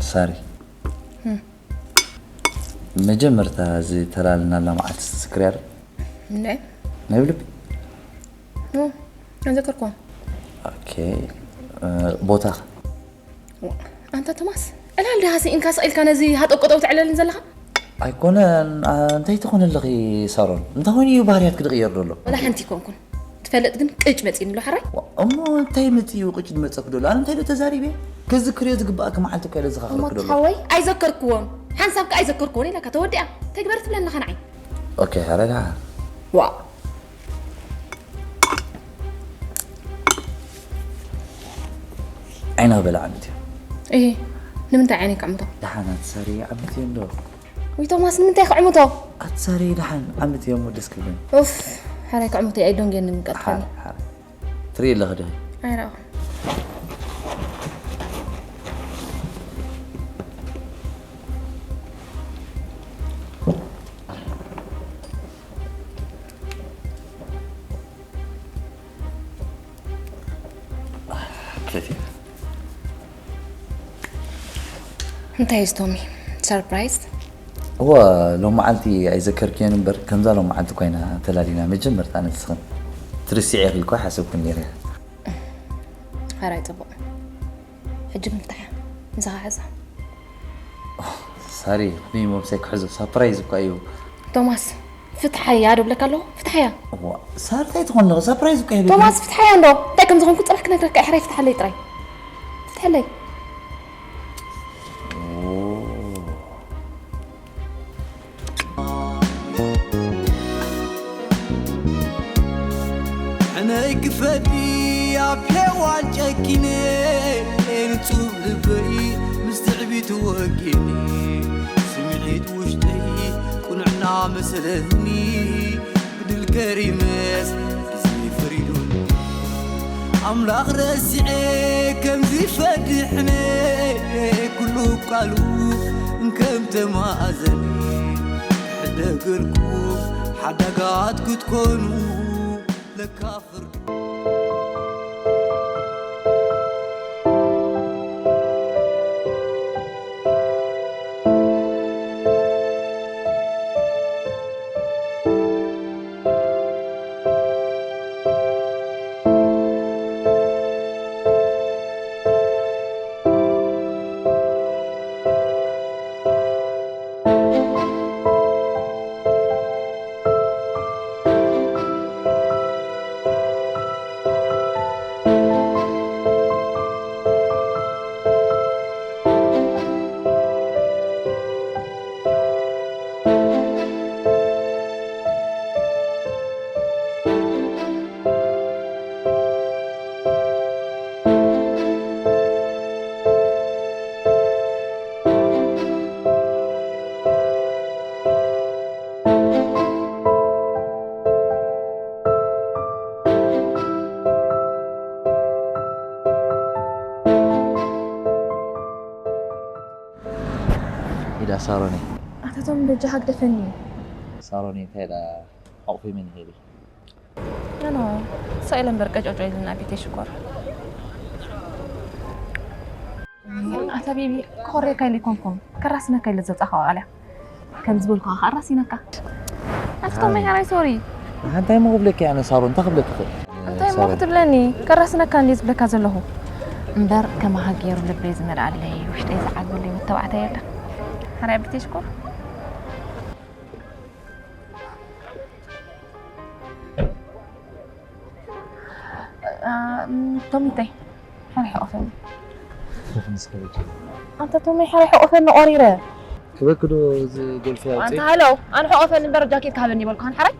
ሳሪ፣ መጀመርታ ዝተላለናላ መዓልቲ ትዝክርያ ዶ? እንዴ? ናይ ብልቢ? ኖ፣ ኣይዘከርኩዎን። ኦኬ። እ፣ ቦታ? ዋ፣ ኣንታ ቶማስ፣ ዕላል ድሃ ስኢንካ ስቕ ኢልካ ነዚ ሃጠው ቀጠው ትዕለልን ዘለኻ? ኣይኮነን። እ፣ እንታይ ትኾን ኣለኺ ሳሮን? እንታይ ኮይኑ እዩ ባህርያትኪ ዝቕየር ዘሎ? ወላ ሓንቲ ኣይኮንኩን። ትፈልጥ ግን ቅጭ መፂእኒ ኣሎ፣ ሕራይ? ዋ፣ እሞ እንታይ መፂኡ ቅጭ ዝመፀኪ ዘሎ? ኣነ እንታይ ዶ ተዛሪበ? ክዝክርዮ ዝግባእኪ መዓልቲ እኮ እየ እሞ ዘዘኻኽረኪ ዘሎ። ሓወይ፣ ኣይዘከርኩዎን። ሓንሳብካ ኣይዘከርኩዎን ኢላካ ተወዲኣ። እንታይ ግበርት ትብለኒ ኸ ንዓይ? ኦኬ፣ ሕራይ ደሓን። ዋ፣ ዓይና በላ ዓመት እዩ። እሂ፣ ንምንታይ ዓይነይ ክዕምቶ? ደሓን ኣትሳሪ ዓመት እዩ እንዶ። ወይ ቶማስ፣ ንምንታይ ክዕምቶ? ኣትሳሪ ደሓን ዓመት እዩ እሞ ደስ ክብለኒ። ኡፍ፣ ሓራይ ክዕምቶ ኣይዶንጌን ንምቀጥፈኒ። ሓራይ፣ ሓራይ። ትርኢ ኣለኺ ዶ? ኣይረኣኹን። እንታይ እዩ ቶሚ? ሰርፕራይዝ? እወ፣ ሎም መዓልቲ ኣይዘከርክዮን እምበር፣ ከምዛ ሎም መዓልቲ ኮይና ተላሊና መጀመርታ ንስኽን ትርስዒ ኢኺ እኮ ሓሰብኩ ነይረ። ሓራይ ጽቡቕ። ሕጂ ምፍታሕ ምሳኻ ሕዛ። ሳሪ፣ ንሞምሳይ ክሕዞ፣ ሳፕራይዝ እኳ እዩ። ቶማስ፣ ፍትሓያ ዶ ብለካ ኣለኹ? ፍትሓያ። እዋ፣ ሳሪ እንታይ ትኾን ኣለኹ? ሳፕራይዝ እኳ እዩ። ቶማስ፣ ፍትሓያ እንዶ። እንታይ ከም ዝኾንኩ ጽባሕ ክነግረካ እየ። ሕራይ ፍትሓለይ ጥራይ። ፍትሓለይ። ዕነይ ክፈዲ ኣብ ሔዋን ጨኪነ ንጹብ ልበይ ምስ ትዕቢት ወጊኒ ስምዒት ውሽጠይ ቁንዕና መሰለኒ ብድል ከሪመስ ግዜ ፈሪዱኒ ኣምላኽ ረሲዐ ከምዚ ፈድሕነ ኩሉ ቃሉ እንከም ተማእዘኒ ሕደገርኩም ሓዳጋት ክትኮኑ ለካ ፍርዱ ኢዳ ሳሮኒ። ኣታ ቶም በጃኻ ግደፈኒ። ሳሮኒ እንታይ ኢላ ሓቑፊ ምን ይሄድ? ኣኖ ሳይለ እምበር ቀጮጮ ኢልና ቤተይ ሽኮር። ኣታ ቤቢ ክኾርየካ ኢለ ኣይኮንኩን ከራስነካ ኢለ ዘውፃእካ ቃልያ ከም ዝበልኩ ከዓ ራሲነካ። ኣቲ ቶመይ ሓራይ ሶሪ። እንታይ ሞ ክብለኪ ኣነ ሳሮን እንታይ ክብለኪ ይኽእል? እንታይ ሞ ክትብለኒ ከራስነካ እንድየ ዝብለካ ዘለኹ። እምበር ከማኻ ገይሩ ልበይ ዝመልኣለይ ውሽጠይ ዝዓግበለይ ወዲ ተባዕታይ የለ። ሓራይ ቤተይ ሽኮር። ቶሚተይ ሓራይ ሕቆፈኒ። ኣንተ ቶመይ ሓራይ ሕቆፈኒ ቆሪረ። ክበክ ዶ እዚ ጎልፍ ያውፅእ? ኣንተ ሃለው ኣነ ሕቆፈኒ እምበር ጃኬት ክሃበኒ ይበልኩ ሃን ሓራይ።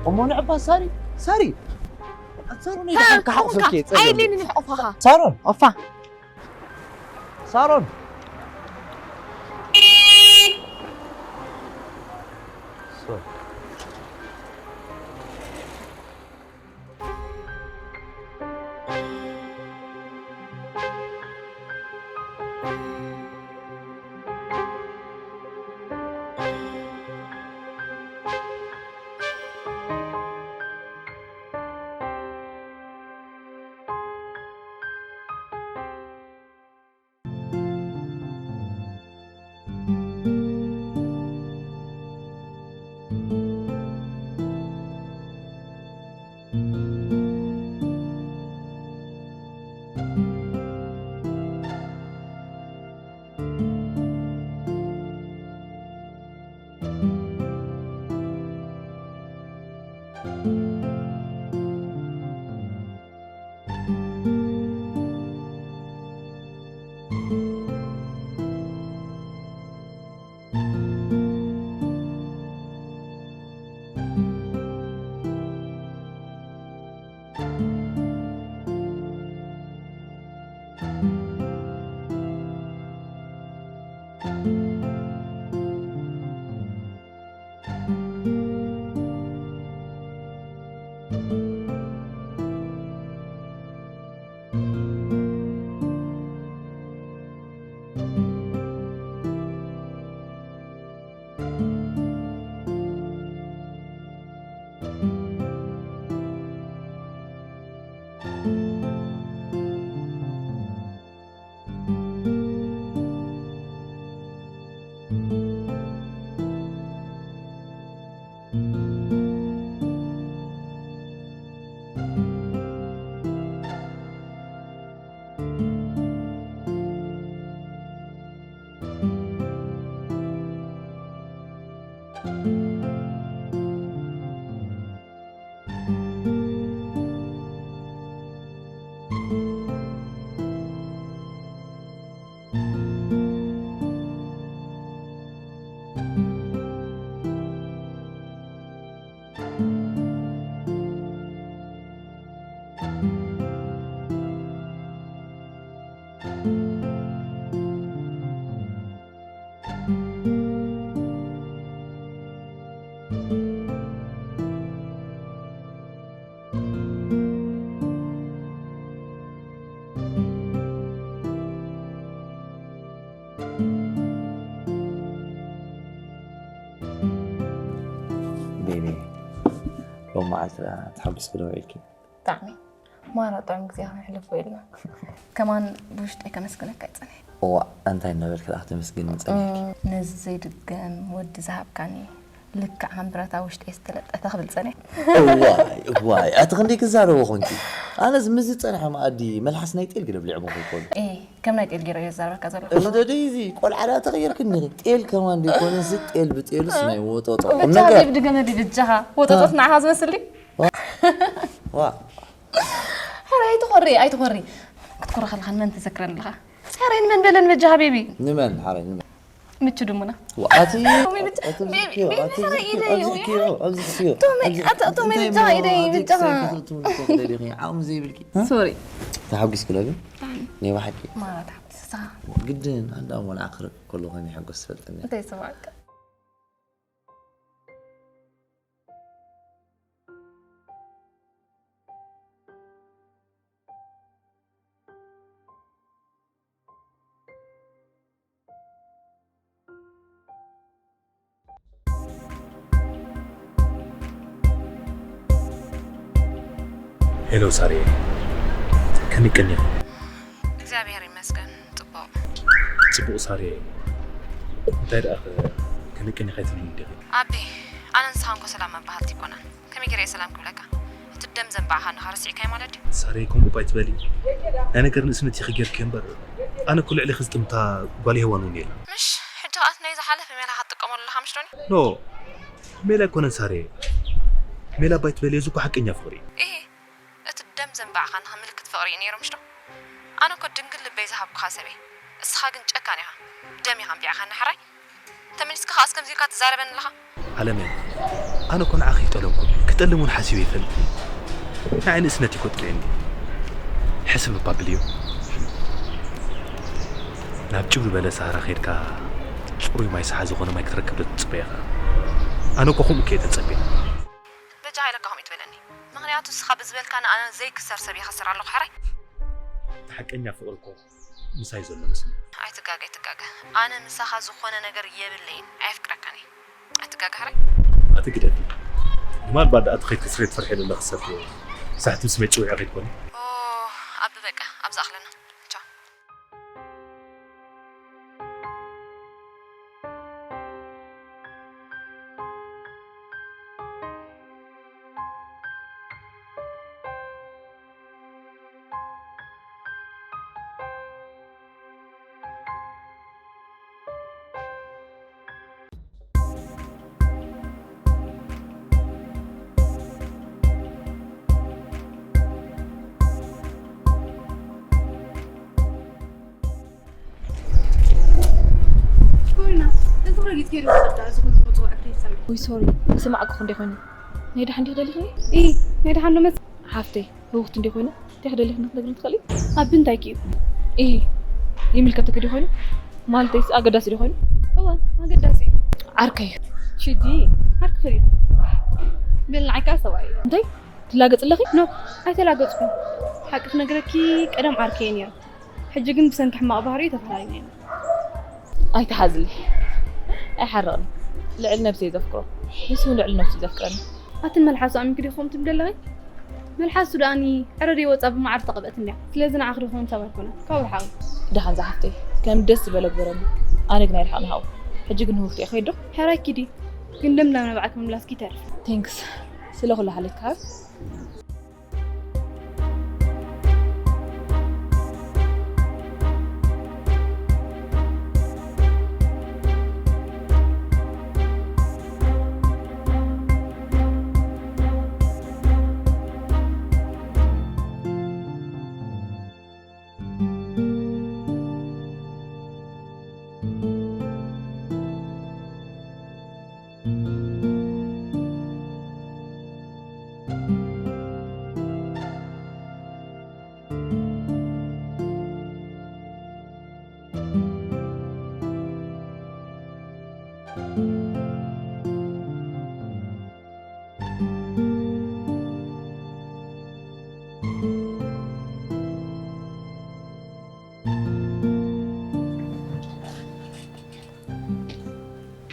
እሞ ንዕባ ሳሪ ሳሪ ኣንሳሩ ነይ ደሓን ክሓቑፈኪ እየ ፀገም። ኣይድልኒ ንሕቆፋኻ። ሳሮን ኦፋ ሳሮን ቤቢ፣ ሎም መዓልቲ ተሓጒስኪ ዶ ውዒልኪ? ብጣዕሚ። ማራ ጥዑም ግዜ ከነሕልፎ ኢልና። ከማን ብውሽጠይ ከመስግነካ ይጸንሕ። እዋእ፣ እንታይ እናበልኪ ደኣ ክተመስግኒ ጸኒሕኪ? እም፣ ነዚ ዘይድገም ወዲ ዝሃብካኒ፣ ልክዕ ከም ብረታ ውሽጠይ ዝተለጠፈ ክብል ጸኒሐ። እዋይ፣ እዋይ፣ ኣቲ ክንደይ ክዛረቦ ኮንኪ? ኣነስ ምስዚ ጸንሐ መኣዲ መልሓስ ናይ ጤል ገለ ብሊዖም ከይኮኑ። ኤ፣ ከም ናይ ጤል ገይረ እየ ዝዛረበካ ዘለኹ። እሽ፣ ደደይ፣ እዚ ቆልዓ ደኣ ተቐይርክኒ። ጤል ከማን ደይኮነስ ጤል ብጤሉስ ናይ ወጠጦ። ቁም ብጃኻ ነገር። ቤቢ ድገመ ድዩ ብጃኻ? ወጠጦት ታ- ንዓኻ ዝመስል ድዩ? ዋ። ዋ። ሕራይ ኣይትኾሪ፣ ኣይትኾሪ። ክትኮሪ ከለኻ ንመን ትዘክረኒ ኣለኻ? ሕራይ ንመን በለን በጃኻ ቤቢ? ንመን? ሕራይ ንመን? ምቹ ድሙና። ዋ፣ ኣቲ፣ ቶሚ ብቻ፣ ኣቲ ቤቢ፣ ዝክዮ፣ ቤቢ ኣቲ ሕራይ ዝክዮ፣ ኢለ ኣቲ እዩ። ዝክዮ፣ ኣቲ ዝክዮ፣ ቶሚ፣ ኣቲ ኣቲ ቶሚ እንታይ ብቻ እሞ፣ ኢለ እዩ፣ ኣቲ ብቻ። ክሳይ ክትእትው እኮ ክደሊኺ፣ ዓቕሚ ዘይብልኪ። እ? ሶሪ። ተሓጒስኪ ዶ ግን? ብጣዕሚ። ናይ ብሓቂ። ማራ ተሓጒስካ። ግድን፣ ኣንዳ ሞልዓ ክረክ ከለኹ ናይ ሓጎስ ትፈልጥኒ። እንታይ ይስማዓካ? ሄሎ ሳርየ፣ ከመይ ቀኒኺ? እግዚኣብሔር ይመስገን፣ ጽቡቕ። ጽቡቕ ሳርየ፣ እንታይ ደኣ ከ ከመይ ቀኒኺ ኣይትብልኒ ዲኺ? ኣቢ፣ ኣነ ንስኻ እንኮ ሰላም መባሃልቲ ኣይኮናን። ከመይ ገይረ እየ ሰላም ክብለካ? እቲ ደም ዘንባዕኻ እንዲኻ ረሲዕካዮ ማለት ድዩ? ሳርየ፣ ከምኡ እባ ኣይትበሊ። ናይ ነገር ንእስነት ኢኺ ጌርክዮ እምበር፣ ኣነ እኮ ልዕሊኺ ዝጥምታ ጓል ሄዋን እውን የላን። ምሽ፣ ሕጂ ከኣ እቲ ናይ ዝሓለፈ ሜላኻ ትጥቀመሉ ኣለኻ ምሽ ዶኒ? ኖ፣ ሜላ ኣይኮነን ሳርየ። ሜላ እባ ኣይትበሊ፣ እዚ እኮ ሓቀኛ ፍቕሪ እዩ። ኢሂ፣ እቲ ደም ዘንባዕኻ እንዲኻ ምልክት ፍቕሪ እዩ ነይሩ ምሽ ዶ? ኣነ እኮ ድንግል ልበይ ዝሃብኩኻ ሰብ እየ። እስኻ ግን ጨካን ኢኻ። ደም ኢኻ ኣንቢዕኻኒ ሕራይ። ተመሊስካ ከኣስ ከምዚ ኢልካ ትዛረበኒ ኣለኻ? ዓለመይ፣ ኣነ እኮ ንዓኺ ኣይጠለምኩን፣ ክጠልም እውን ሓሲበ ኣይፈልጥን። ንዓይ ንእስነት እዩ ከጥልየኒ። ሕስብ እባ ብልዮ። ናብ ጭው ዝበለ ሰሃራ ከይድካ ጽሩይ ማይ ሰሓ ዝኾነ ማይ ክትረክብ ዶ ትጽበ ኢኻ? ኣነ እኮ ከምኡ ከየ ተጸብየ። በጃኻ ኢለካ ከምኡ ይትበለኒ። ምኽንያቱ ንስኻ ብዝበልካኒ ኣነ ዘይክሰር ሰብ ይኸስር ኣለኹ ሕራይ። እቲ ሓቀኛ ፍቕሪ እኮ ምሳይ ዘሎ መስሎ። ኣይትጋገ፣ ኣይትጋገ። ኣነ ምሳኻ ዝኾነ ነገር የብለይን፣ ኣየፍቅረካን እየ። ኣይትጋገ ሕራይ። ኣቲ ግደፊ። ንማል ባዳ ኣቲ ከይትከስሪ ትፈርሒ ዘለኺ ሰብ ሳሕቲ ምስ መጭውዒ ከይትኮኒ። ኦ፣ ኣቢ በቃ፣ ኣብዛ ኣኽለና። ቻው። ኮይና፣ እዚ ረጊጽ ገይሩ ዝኸዳ፣ እዚ ኩሉ መጽዋዕቲ ይሰምዕ። ወይ ሶሪ፣ ይስማዕኩ ክንደይ ኮይኑ? ናይ ደሓን ዲኺ ደሊኽኒ? ኢ፣ ናይ ደሓን ዶ መጽ- ሓፍተይ፣ ህውኽቲ እንዲየ ኮይነ፣ እንታይ ክደልየኪ ክትነግሪኒ ትኽእሊ? ኣብ ምንታይ ክዩ? ኢ፣ ይምልከተኪ ድዩ ኮይኑ? ማለተይስ ኣገዳሲ ዶ ኮይኑ? እወ፣ ኣገዳሲ እዩ። ዓርከይ። ሽዲ፣ ዓርኪ ፍሪ። በል ንዓይ ከኣ ሰብኣይ እዩ። እንታይ? ትላገጽ ኣለኺ? ኖ፣ ኣይተላገጽኩን። ሓቂ ክነግረኪ፣ ቀደም ዓርከይ ነይሩ። ሕጂ ግን ብሰንኪ ሕማቕ ባህሪኡ ተፈላሊና ኢና። ኣይትሓዝሊ። ኣይሓርቕን። ልዕሊ ነብሰይ ዘፍቅሮ። ንሱ እውን ልዕሊ ነብሱ ዘፍቅረኒ። ኣትን መልሓሱ ኣሚንኪ ዲኹም ትብሊ ኣለኺ? መልሓሱ ደኣኒ ዕረ ደይወጻ ብመዓር ተቐብአት እንድያ። ስለዚ ንዓኺ ዶ ክኸውን ሰብ ኣይኮነን። ካብኡ ርሓቒ። ደሓን ዝሓፍተይ፣ ከም ደስ ዝበለ ግበረሉ። ኣነ ግን ኣይርሓቕን ሃው። ሕጂ ግን ንህውኽቲ እየ፣ ከይድ ዶ? ሕራይ ኪዲ። ግን ደምዳም ንባዕልኪ ምምላስኪ ይተርፍ። ቴንክስ። ስለ ኩሉ ሓልዮትካ።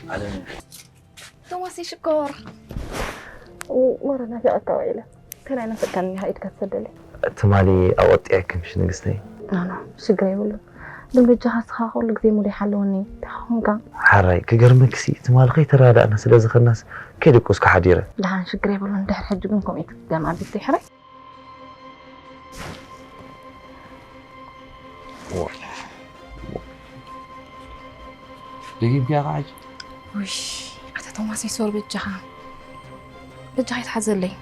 ዓለም ቶማስ ሽኮር። ማራ ናፊቐካ ውዒለ። ከላይ ናፍቀካኒ ኢኻ ኢድካ ትሰደለይ። ትማሊ ኣቆጢዐኪ ምሽ ንግስተይ? ኖ፣ ኖ፣ ሽግር የብሉን። ግን በጃኻ ንስኻ ኩሉ ግዜ ሙድ ኣይሓልወኒ። እንታይ ኾንካ? ሓራይ፣ ክገርመኪሲ፣ ትማሊ ከይተረዳዳእና ስለ ዝኸድናስ ከይደቆስኩ ሓዲረ። ደሓን ሽግር የብሉን። ድሕሪ ሕጂ ግን ከምኡ ኣይትድገም ኣቢተይ ሕራይ። ደጊምኪያ ከዓ ሕጂ? ውይ፣ ኣታ ቶማስ፣ ሶሪ በጃኻ። በጃኻ ኣይትሓዘለይ።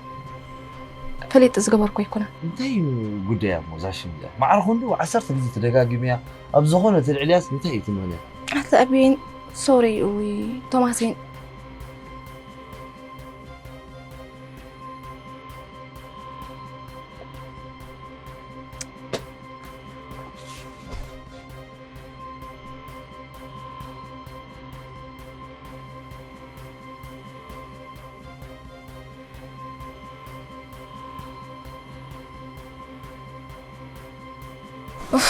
ፈሊጥ ዝገበርኩ ኣይኮነን። እንታይ እዩ ጉዳያ እሞ እዛ ሽም እዚኣ? ማዕረ ክንዱ ዓሰርተ ግዜ ተደጋጊምያ። ኣብ ዝኾነ ተልዕልያስ እንታይ እዩ ትምህንያ? ኣታ ኣቤን፣ ሶሪ፣ ውይ፣ ቶማሴን። ኡፍ፣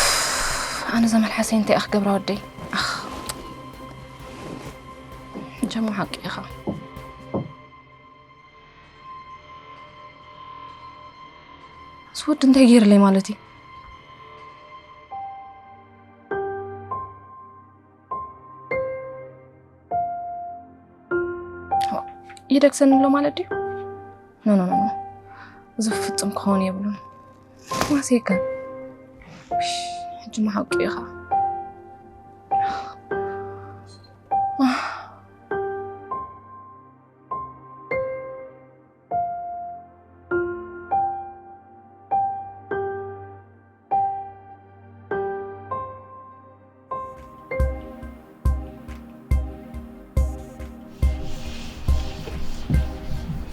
ኣነ እዛ መልሓሰይ እንታይ እያ ክገብራ ወደይ? ኣኽ። ጀሞ ሓቂ ኢኻ። ስወድ እንታይ ገይርለይ ማለት እዩ? ይደግሰኒ ኣሎ ማለት ድዩ? ኖ፣ ኖ፣ ኖ፣ ኖ። እዚ ፍጹም ክኸውን የብሉን። ማሴከ። እሽ፣ ሕጂ መሓቂ ኢኻ።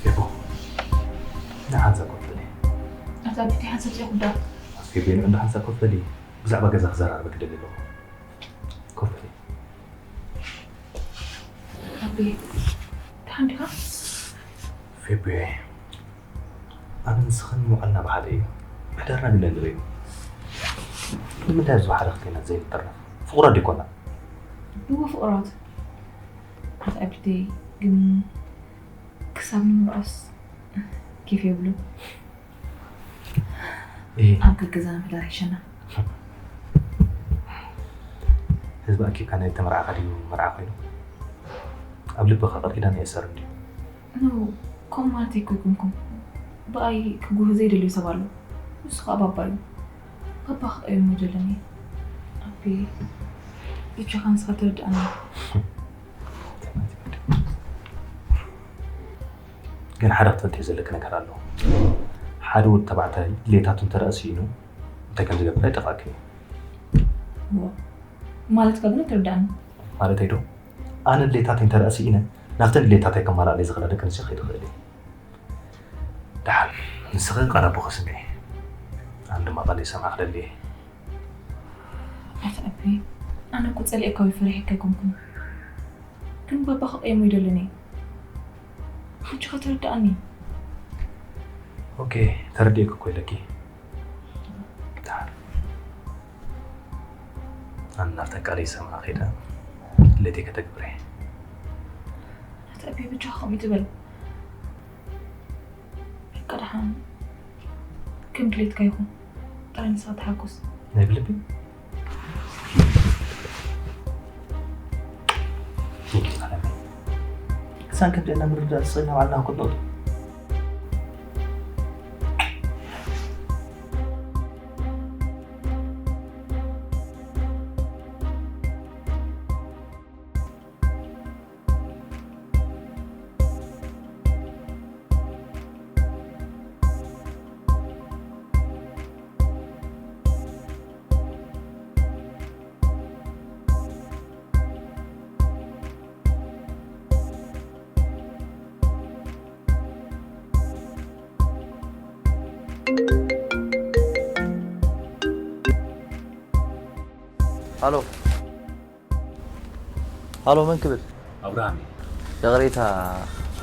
ፌቦ፣ ንሓንሳብ ኮፍ በሊ። ኣታ ቢቲ ሓንሳብ ጽያ ጉዳ። ኣስፌቤ፣ ንእንዶ ሓንሳብ ኮፍ በሊ። ብዛዕባ ገዛ ክዘራርበኪ ደሊ ኣለኹ። ኮፍ በሊ። ኣቤ፣ ደሓን ዲኻ? ፌቤ፣ ኣነ ንስኽን ምውዓልና ብሓደ እዩ። ምሕዳርና ግን ነንበይ እዩ። ንምንታይ ኣብዚ ብሓደ ክልቴና ዘይንጥርነፍ? ፍቑራት ዲኮና? እወ ፍቑራት። ኣታ ኣቢተይ ግን ክሳብ ንምርዖስ ኬፍ የብሉን። እህ። ኣብ ገገዛና ምሕዳር ይሕሸና። ህዝቢ ኣኪብካ ናይ ተመርዓኻ ድዩ መርዓ ኮይኑ? ኣብ ልብኻ ቃል ኪዳን ኣይእሰርን ድዩ? ኖ፣ ከምኡ ማለት ኣይኮይኩምኩም። ብኣይ ክጉህ ዘይደልዮ ሰብ ኣሎ። ንሱ ኸኣ ባባ እዩ። ባባ ክቐይሞ ይደለኒ። ኣቢ፣ ብቻኻ ንስኻ ተረድኣኒ። ግን ሓደ ክትፈልጥዮ ዘለኪ ነገር ኣሎ። ሓደ ወዲ ተባዕታይ ድሌታቱ እንተ ደኣ ስኢኑ እንታይ ከም ዝገብር ኣይጠፍኣክን እዩ። እወ። ማለትካ ግን ኣይተረድኣንን። ማለተይ ዶ? ኣነ ድሌታተይ እንተ ደኣ ስኢነ፣ ናብተን ድሌታተይ ከማልኣለይ ዝኽእላ ደቂ ኣንስትዮ ክኸይድ እኽእል እየ። ደሓን፣ ንስኺ ቃል ኣቦኺ ስምዒ። ኣነ ድማ ቃለይ ክሰምዓ ክደሊ እየ። ኣታ ኣቢ፣ ኣነ እኮ ጸሊኤካ ወይ ፈሪሐካ ኣይኮንኩን፣ ግን ባባ ክቐይሞ ይደልን እየ። ሕጂ ኸ ተረድኣኒ። ኦኬ፣ ተረዲኤኪ እኮ ኣለኪ። ደሓን። ኣነ ናብታ ቃለይ ሰምዓ ከይደ ድሌተይ ከተግብር እየ። ኣቲ ኣቢ ብጃኻ ከምኡ ትበል። በቃ ደሓን ከም ድሌትካ ይኹን። ጥራይ ንስኻ ተሓጎስ። ናይ ብልቢ ክሳን ክንደና ምርዳእ ዝኽእል ናብ ዓድና ክትነቕሉ። ሃሎ ሃሎ፣ መን ክብል? ኣብርሃም እዩ። ይቕሬታ፣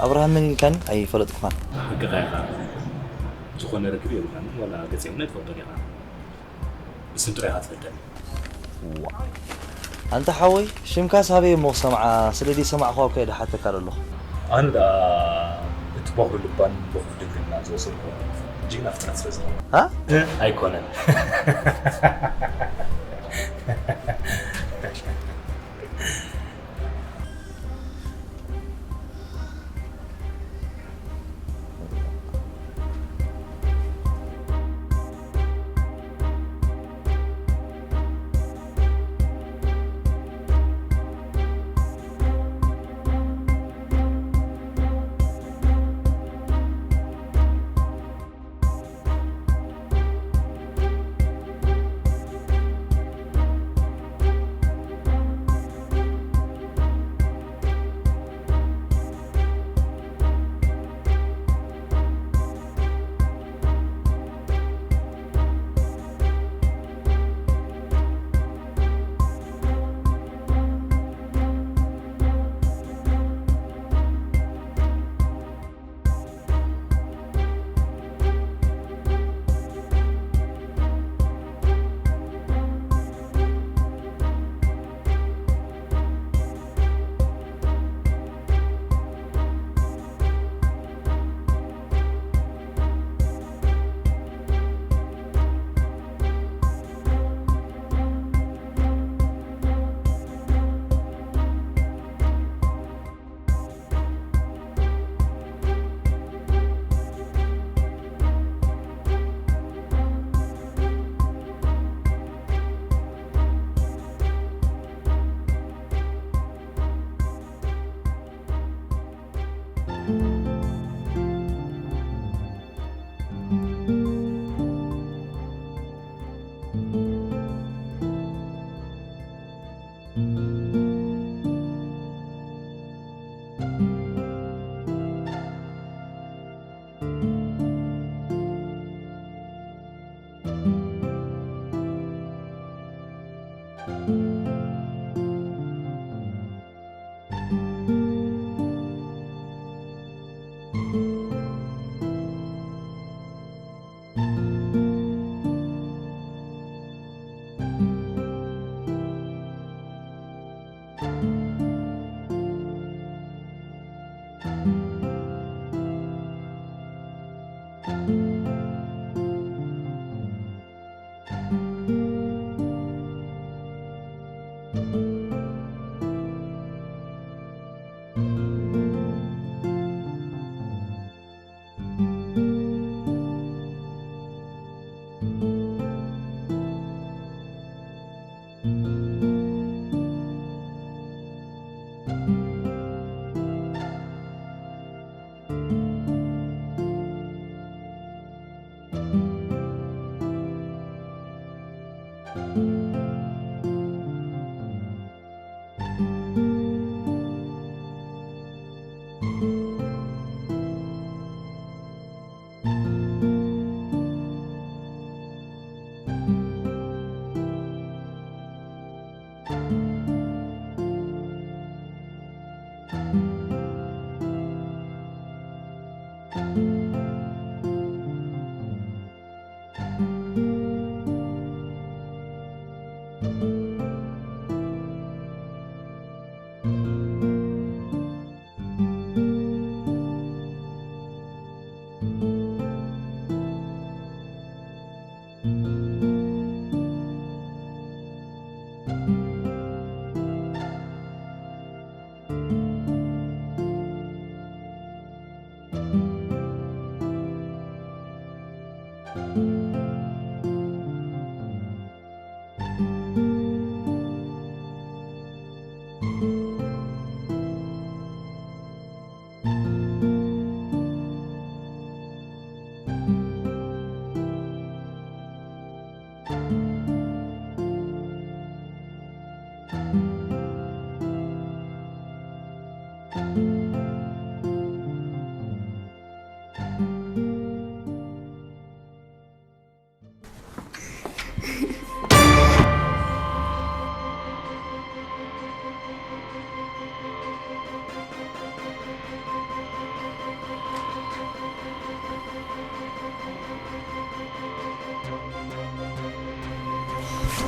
ኣብርሃም መን ኢልካኒ? ኣይፈለጥኩኻን። ሓቅኻ ኢኻ። ዝኾነ ርክብ የብልካን፣ ዋላ ገጽ እውን ኣይትፈልጦን ኢኻ። ብስም ጥራይ ኢኻ ትፈልጠኒ። ኣንታ ሓወይ፣ ሽምካስ ሃበይ እሞ ክሰምዓ፣ ስለ ዘይሰማዕኽዋ እኮ እየ ደሓተካ ዘለኹ። ኣነ ደኣ እቲ በኹሪ ልባን በኹሪ ድንግልናን ዝወሰድኩ ጅግና ፍጥረት ስለ ዝኾንኩ። ሃ? ኣይኮነን።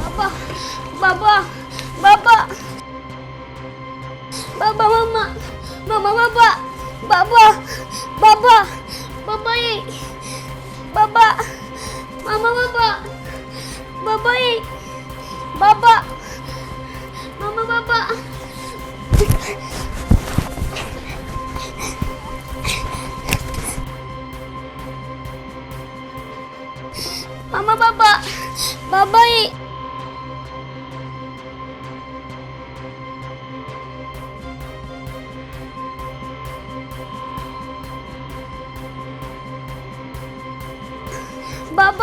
ባባ፣ ባባ፣ ባባ፣ ባባ፣ ማማ፣ ማማ፣ ባባ፣ ባባ፣ ባባ፣ ባባዬ፣ ባባ፣ ማማ፣ ባባ፣ ባባዬ፣ ባባ፣ ማማ፣ ባባ። ማማ፣ ባባ፣ ባባዬ። ባባ፣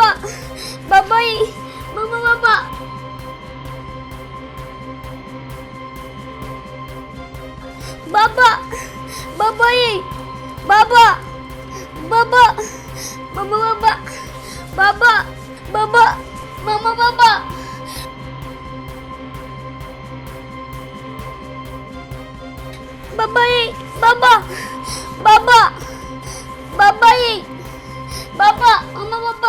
ባባዬ፣ ማማ፣ ባባ። ባባ፣ ባባዬ፣ ባባ፣ ባባ፣ ማማ፣ ባባ፣ ባባ፣ ባባ፣ ማማ፣ ባባ። ባባዬ፣ ባባ፣ ባባ፣ ባባዬ፣ ባባ፣ ማማ፣ ባባ።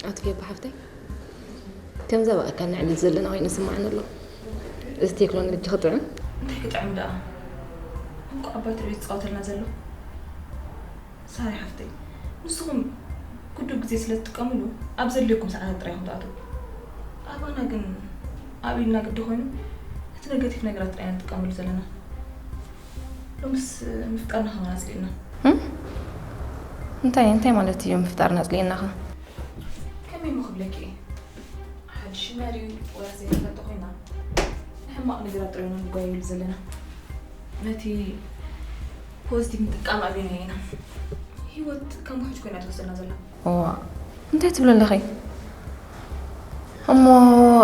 ኣቲ ፌባ ሓፍተይ፣ ከምዛ ብኣካል ንዕልል ዘለና ኮይኑ ይስምዓኒ ኣሎ። እዚ ቴክኖሎጂ ክጥዕም። እንታይ ክጥዕም ደኣ? እንኳዕ ኣባይ ትሪኦ ዝፃወተልና ዘሎ። ሳሪ ሓፍተይ፣ ንስኹም ኩሉ ግዜ ስለ ትጥቀምሉ ኣብ ዘድልየኩም ሰዓታት ጥራይ ኢኹም ትኣትዉ። ኣባና ግን ኣብ ኢድና ግዲ ኮይኑ እቲ ነገቲቭ ነገራት ጥራይ ኢና ንጥቀመሉ ዘለና። ሎምስ ምፍጣርና ከማን ኣጽሊእና። እም? እንታይ፣ እንታይ ማለት እዩ ምፍጣርና ኣጽሊእናኻ? ከመይ እሞ ክብለኪ እየ? ሓድሽ ሽመሪ ወላ ዘይተፈልጠ ኮይና ንሕማቕ ነገራት ጥራይ ኢና ንጓየሉ ዘለና። ነቲ ፖዚቲቭ ምጥቃም ኣብዩና ኢና። ህይወት ከም ውሕጅ ኮይና ትወስደና ዘላ። እዋ፣ እንታይ ትብሊ ኣለኺ? እሞ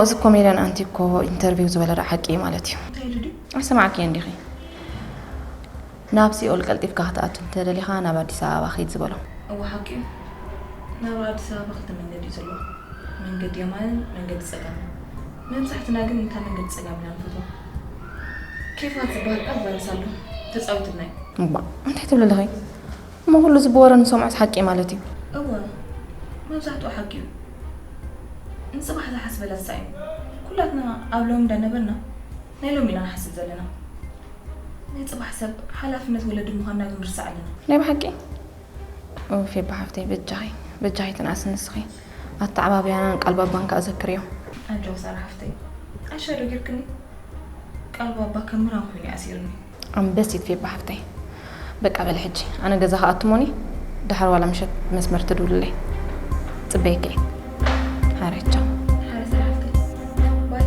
እዚ ኮሜድያን ኣንቲ እኮ ኢንተርቪው ዝበለ ዶ ሓቂ እዩ ማለት እዩ? እንታይ ኢሉ ድዩ? ኣይሰማዕክዮን ዲኺ? ናብ ሲኦል ቀልጢፍካ ክትኣቱ እንተደሊኻ ናብ ኣዲስ ኣበባ ኺድ ዝበሎ። እወ ሓቂ እዩ። ናብ ኣዲስ ኣበባ ክልተ መንገዲ እዩ ዘሎ። መንገዲ የማንን መንገዲ ጸጋምን። መብዛሕትና ግን እታ መንገዲ ጸጋም ኢና ንፈትዋ። ኬፋት ዝበሃል ቃል ቫይረስ ኣሎ። ተጻዊቱልና እዩ። እባ፣ እንታይ ትብሊ ኣለኺ? እሞ ኩሉ እዚ ብወረ ንሰምዖስ ሓቂ ማለት እዩ? እወ፣ መብዛሕትኡ ሓቂ እዩ። ንጽባሕ ዝሓስበላ ዝሳእ እዩ። ኩላትና ኣብ ሎሚ እንዳነበርና ናይ ሎሚ ኢና ንሓስብ ዘለና። ናይ ጽባሕ ሰብ ሓላፍነት ወለዲ ምዃንና ግን ንርሳዕ ኣለና። ናይ ብሓቂ? ኡፍ፣ ፌባ ሓፍተይ፣ በጃኺ፣ በጃኺ ትንኣስ ንስኺ። ኣተዓባብያናን ቃል ባባን ከኣ ዘክርዮ። ኣጆኺ ሳራ ሓፍተይ፣ ዓሻ ዶ ጌርክኒ? ቃል ባባ ከም ምራን ኮይኑ ኣሲርኒ። ኣንበሲት ፌባ ሓፍተይ። በቃ በሊ ሕጂ፣ ኣነ ገዛ ክኣቱ እሞኒ፣ ደሓር ዋላ ምሸት መስመር ትድውልለይ። ጽበየኪ እየ። ሓረቻ። ሓረ ሳራ ሓፍተይ። ባይ።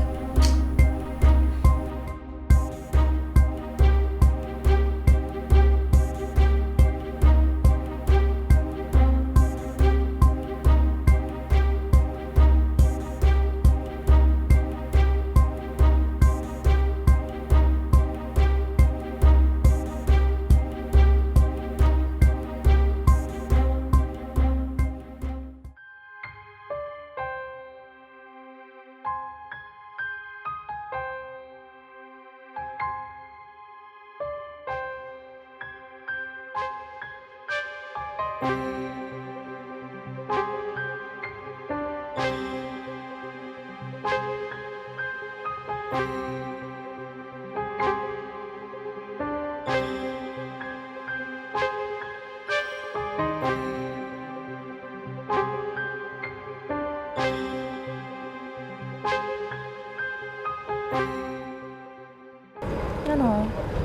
ኣኖ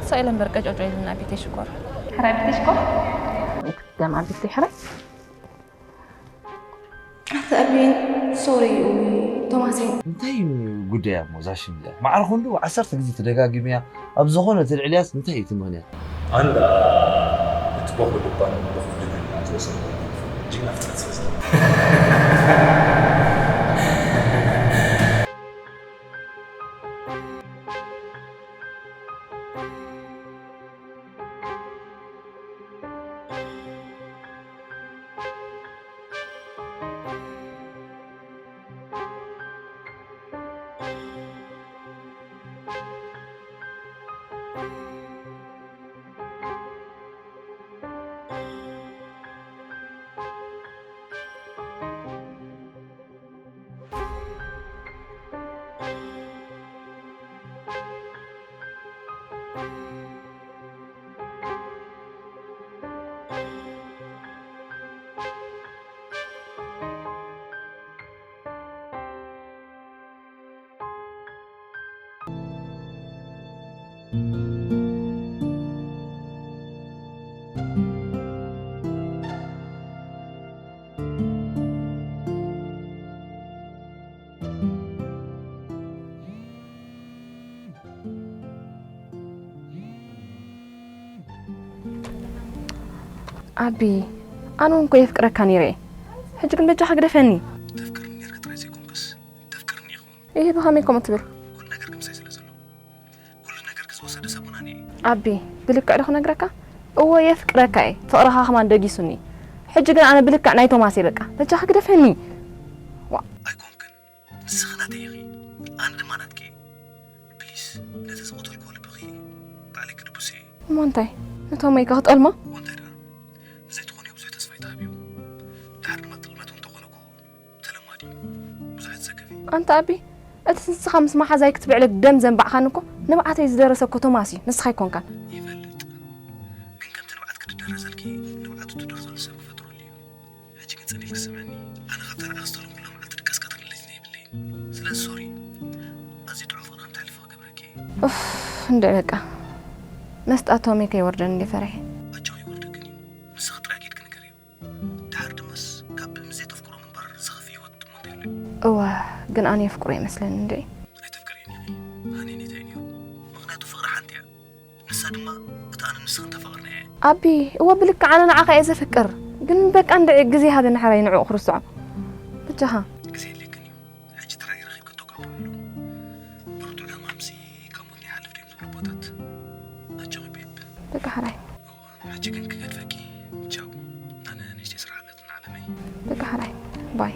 ሳይለን በርቀ ጮጮ ኢልና ቤቴ ሽኮር። ሕራይ ቤቴ ሽኮር። ደም ኣቢልቲ ሕራይ። ኣታ ኣቢን፣ ሶሪ፣ ቶማሰይ። እንታይ እዩ ጉዳያ እሞ እዛ ሽም እዚኣ? ማዕረ ክንዱ ዓሰርተ ግዜ ተደጋጊምያ፣ ኣብ ዝኾነ ተልዕልያስ እንታይ እዩ እቲ ምኽንያት? ኣነ ደኣ እቲ በኹ ልባን በኹ ድንግልናን ዝወሰንኩ ጅግና ፍጥረት ስለ ዘለኹ። ኣቢ፣ ኣነ እውን እኮ የፍቅረካ ነይረ እየ። ሕጂ ግን በጃኻ ግደፈኒ። ተፍቅርኒ ነርኪ ጥራይ ዘይኮንክስ፣ ተፍቅርኒ ኢኹ። ይህ ብኸመይ ከምኡ ትብል? ኩሉ ነገር ክምሳይ ስለ ዘሎ፣ ኩሉ ነገር ክዝወሰደ ሰሙናኒ እየ። ኣቢ፣ ብልክዕ ዶ ክነግረካ? እወ፣ የፍቅረካ እየ። ፍቕርኻ ከማን ደጊሱኒ። ሕጂ ግን ኣነ ብልክዕ ናይ ቶማስ እየ በቃ። በጃኻ ግደፈኒ። ዋ። ኣይኮንክን። ንስኺ ናተይ ኢኺ፣ ኣነ ድማ ናትኪ እየ። ፕሊስ፣ ነቲ ዝቐተልክዎ ልብኺ ባዕለይ ክድብሶ እየ። እሞ እንታይ? ንቶመይ ከ ክጠልሞ? እሞ እንታይ ደኣ? ንዘይትኾንዮ ብዙሕ ተስፋ ኣይትሃብዮ። ድሓር ድማ ጥልመት እውን እንተኾነ እኮ ተለማዲ እዩ። ብዙሕ ኣይትሰከፊ። ኣንታ ኣቢ፣ እቲ ንስኻ ምስ መሓዛይ ክትብዕለክ ደም ዘንባዕካኒ እኮ ንብዓተይ ዝደረሰ እኮ ቶማስ እዩ፣ ንስኻ ኣይኮንካን። ይፈልጥ። ግን ከምቲ ንብዓትኪ ዝደረሰልኪ ንብዓቱ ትደርሰሉ ሰብ ክፈጥረሉ እዩ። ሕጂ ግን ጸሊልኪ ስምዕኒ፣ ኣነ ካብታ ንዓኺ ዝተለምኩላ መዓልቲ ድቃስ ከትርለይ የብለይን። ስለዚ ሶሪ፣ ኣዝዩ ጥዑም ፍቕሪ ከም ተሕልፊ ክገብረኪ እየ። ኡፍ፣ እንድዒ በቃ። መስጣ ቶሚ ከይወርደኒ እንድየ ፈሪሐ። ኣጆኺ ይወርደክን እዩ። ንስኺ ጥራይ ኬድኪ ንገርዮ። ድሓር ድማስ ካብ ብእምዘይ ተፍቅሮ ምንባር ዝኸፍእ ህይወት እሞ እንታይ ኣሎ? እወ፣ ግን ኣነ የፍቅሮ ይመስለኒ እንድዒ። ኣይተፍቅርየን ኢኺ። ሃኒ፣ እንታይ ነይሩ? ምኽንያቱ ፍቕሪ ሓንቲ እያ። ንሳ ድማ እታ ኣነ ንስኽን ተፋቐርና እያ። ኣቢ፣ እወ ብልክዕ ኣነ ንዓኻ እየ ዘፍቅር። ግን በቃ እንድዒ ግዜ ሃበኒ ሕራይ ንዕኡ ክርስዖ። በጃኻ። ግዜ የድልየክን እዩ። ሕጂ ተራይ ረኺብኪ ተጋብእሉ። ብርቱዕ ሕማምሲ ካብ ሞት ይሓልፍ ድዮም ዝብሉ ኣቦታት። ኣጆኺ ቤብ። በቃ ሕራይ። እወ፣ ሕጂ ግን ክገድፈኪ። ቻው። ኣነ ንእሽተይ ስራሕ ኣለትኒ ዓለመይ። በቃ ሕራይ። ባይ።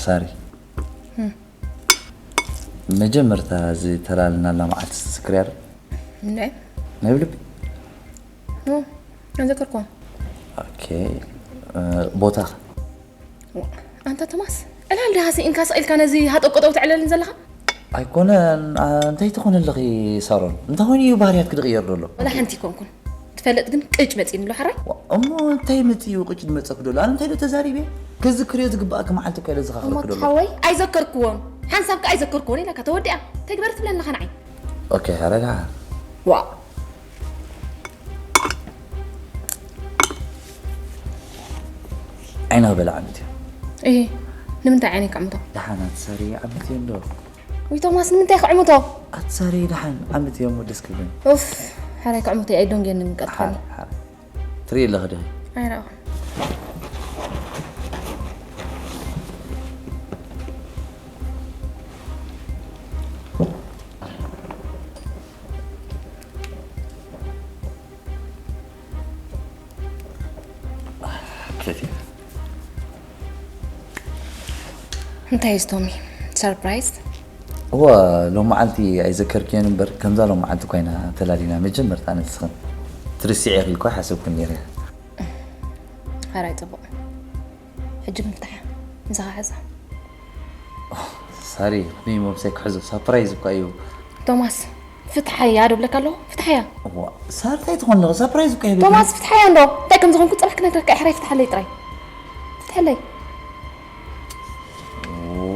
ሳሪ፣ መጀመርታ ዝተላለናላ መዓልቲ ትዝክርያ ዶ? እንዴ? ናይ ብልቢ? ኖ፣ ኣይዘከርኩዎን። ኦኬ። እ፣ ቦታኸ? ዋ፣ ኣንታ ቶማስ፣ ዕላል ድሃ ስኢንካ ስቕ ኢልካ ነዚ ሃጠው ቀጠው ትዕለልን ዘለኻ? ኣይኮነን፣ ኣ፣ እንታይ ትኾኒ ኣለኺ ሳሮን? እንታይ ኮይኑ እዩ ባህርያትኪ ዝቕየር ዘሎ? ወላ ሓንቲ ኣይኮንኩን። ትፈልጥ ግን ቅጭ መጺእኒ ኣሎ፣ ሕራይ? ዋ፣ እሞ እንታይ መጺኡ ቅጭ ዝመጸኪ ዘሎ? ኣነ እንታይ ዶ ተዛሪበ? ክዝክርዮ ዝግባእኪ መዓልቲ እኮ እየ እሞ ዝኻኽረኪ ዘሎ። ሓወይ፣ ኣይዘከርክዎን። ሓንሳብ ከኣ ኣይዘከርክዎን ኢላካ ተወዲኣ። እንታይ ግበር ትብለኒ ኣለኻ ንዓይ? ኦኬ፣ ሕራይ ደኣ። ዋ። ዓይንኺ በሊ ዓመት እዩ። እሂ፣ ንምንታይ ዓይነይ ክዕምቶ? ደሓን ኣትሳሪ ዓመት እዩ እንዶ። ወይ ቶማስ፣ ንምንታይ ክዕምቶ? ኣትሳሪ ደሓን ዓመት እዩ እሞ ደስ ክብለኒ። ኡፍ፣ ሓራይ ክዕምቶ እዩ፣ ኣይዶንጌን ንምቀጥፈኒ። ሓራይ፣ ሓራይ። ትርኢ ኣለኺ ዲኺ? ኣይረኣኹን። ክፈትያ። እንታይ እዩ ቶሚ? ሰርፕራይዝ? እዋ፣ ሎም መዓልቲ ኣይዘከርክዮን እምበር፣ ከምዛ ሎም መዓልቲ ኮይና ተላሊና መጀመርታ ንስኽን ትርስዒ ኢኺ እኮ ሓሰብኩ ነይረ። ሓራይ ጽቡቕ። ሕጂ ምፍታሕ ምሳኻ ሕዛ። ሳሪ፣ ንሞምሳይ ክሕዞ ሰርፕራይዝ እኮ እዩ። ቶማስ፣ ፍትሓያ ዶ ብለካ ኣለኹ? ፍትሓያ። እዋ፣ ሳሪ እንታይ ትኾን ኣለኹ? ሰርፕራይዝ እኮ እዩ። ቶማስ፣ ፍትሓያ እንዶ። እንታይ ከም ዝኾንኩ ጽባሕ ክነግረካ፣ ሕራይ ፍትሓለይ ጥራይ። ፍትሓለይ። ኦ።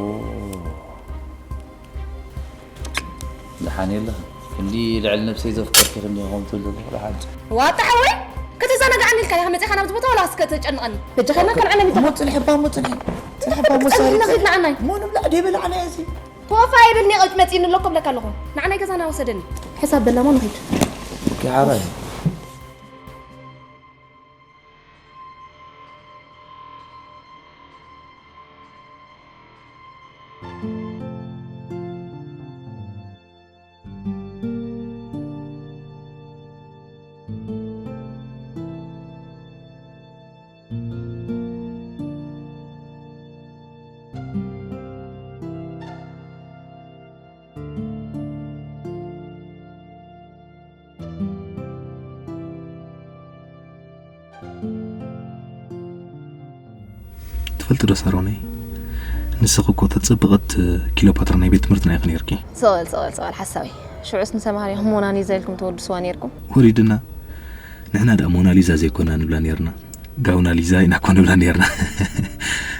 ደሓን የለኽን። ክንዲ ልዕሊ ነብሰይ ዘፍቀርኪ ክንዲ ከምኡ ትብል ዘለኹ ደሓን። ዋጣ ሓወይ፣ ከተዘናግዓኒ ኢልካ ዲኻ መጺኻ ናብዚ ቦታ ወላስ ከተጨንቐኒ? በጃኻ ኢልና ከልዓና ቢታ። እሞ ጽንሒ እባ፣ እሞ ጽንሒ። ጽንሒ እባ፣ እሞ ጽንሒ ሳሪ፣ ኢልና ኸይድ ንዓናይ። እሞ ንብላዕ ደይ በላዕና እዚ። ኮፋ ይብልኒ፣ ቅጭ መጺእኒ ኣሎ እኮ ብለካ ኣለኹ። ንዓናይ ገዛና ወሰደኒ። ሕሳብ በላሞ ንኺድ። ኦኬ፣ ሓራይ። ትፈልጢ ዶ ሳሮነይ፣ ንስኺ እኮ እታ ጽብቕቲ ኪሎፓትራ ናይ ቤት ትምህርትና ኢኺ ነይርኪ። ስቕ በል፣ ስቕ በል፣ ስቕ በል ሓሳዊ። ሽዑስ ንሰማርያ ሞናሊዛ ኢልኩም ተወድስዋ ነይርኩም። ወሪድና። ንሕና ደኣ ሞናሊዛ ዘይኮና ንብላ ነይርና። ጋውናሊዛ ኢና እኮ ንብላ ነይርና።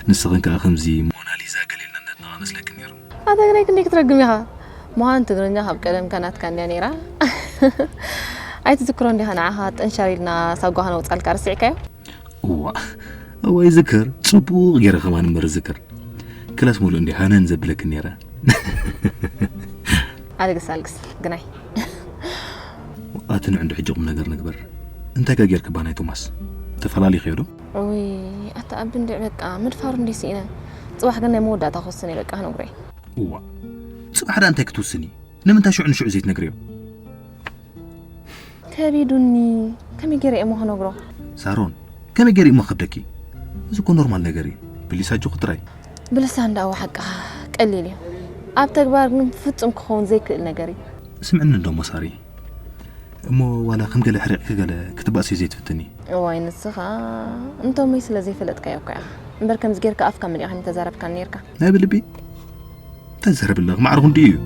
ንስኽን ከኣ ከምዚ ሞናሊዛ ገለ ኢልና ነድንቓ መስለክን ነይሩ። ኣታ ግናይ ክንደይ ክትረግም ኢኻ። ምዃን ትግርኛ ካብ ቀደምካ ናትካ እንድያ ነይራ። ኣይትዝክሮን ዲኻ ንዓኻ ጠንሻር ኢልና ሳጓ ከነውጻልካ ረሲዕካዮ? እዋ፣ እዋ ይዝክር። ጽቡቕ ገይረ ከማን እምበር ዝክር። ክላስ ሙሉእ እንድያ ሃነን ዘብለክን ነይረ። ኣልግስ፣ ኣልግስ፣ ግናይ። ኣቲ ንዕንዱ ሕጂ ቁም ነገር ንግበር። እንታይ ከ ጌርክባ ናይ ቶማስ? ተፈላሊኽዮ ዶ? ኡይ፣ ኣታ ኣቢ እንድዒ በቃ፣ ምድፋሩ እንድዩ ስኢነ። ጽባሕ ግን ናይ መወዳእታ ክውስን እየ በቃ፣ ክነግሮ እየ። እዋ፣ ጽባሕ ደኣ እንታይ ክትውስኒ? ንምንታይ ሽዑ ንሽዑ ዘይትነግርዮ? ከቢዱኒ፣ ከመይ ገይረ እየ እሞ ክነግሮ? ሳሮን፣ ከመይ ገይሩ እሞ ክብደኪ? እዚ እኮ ኖርማል ነገር እዩ። ብሊስ ኣጆኺ ጥራይ። ብልሳን ደኣ ሓቅኻ ቀሊል እዩ። ኣብ ተግባር ግን ፍጹም ክኸውን ዘይክእል ነገር እዩ። ስምዕኒ እንዶ እሞ ሳሪ። እሞ ዋላ ከም ገለ ሕሪቕኪ ገለ ክትባእሲ ዘይትፍትኒ? እዋይ ንስኻ፣ እንቶመይ ስለ ዘይፈለጥካዮ እኮ ኢኻ። እምበር ከምዚ ጌርካ ኣፍካ መሊእካ ምተዛረብካኒ ኔርካ። ናይ ብልቢ እንታይ ትዛረቢ ኣለኺ? ማዕርኹ እንድዩ እዩ።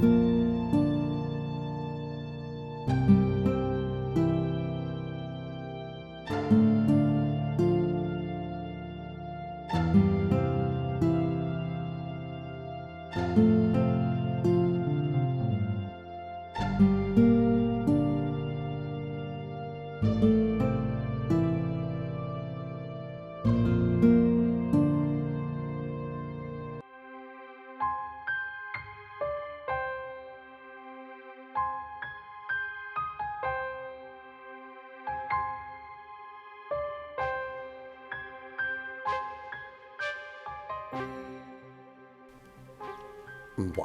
እምቧ፣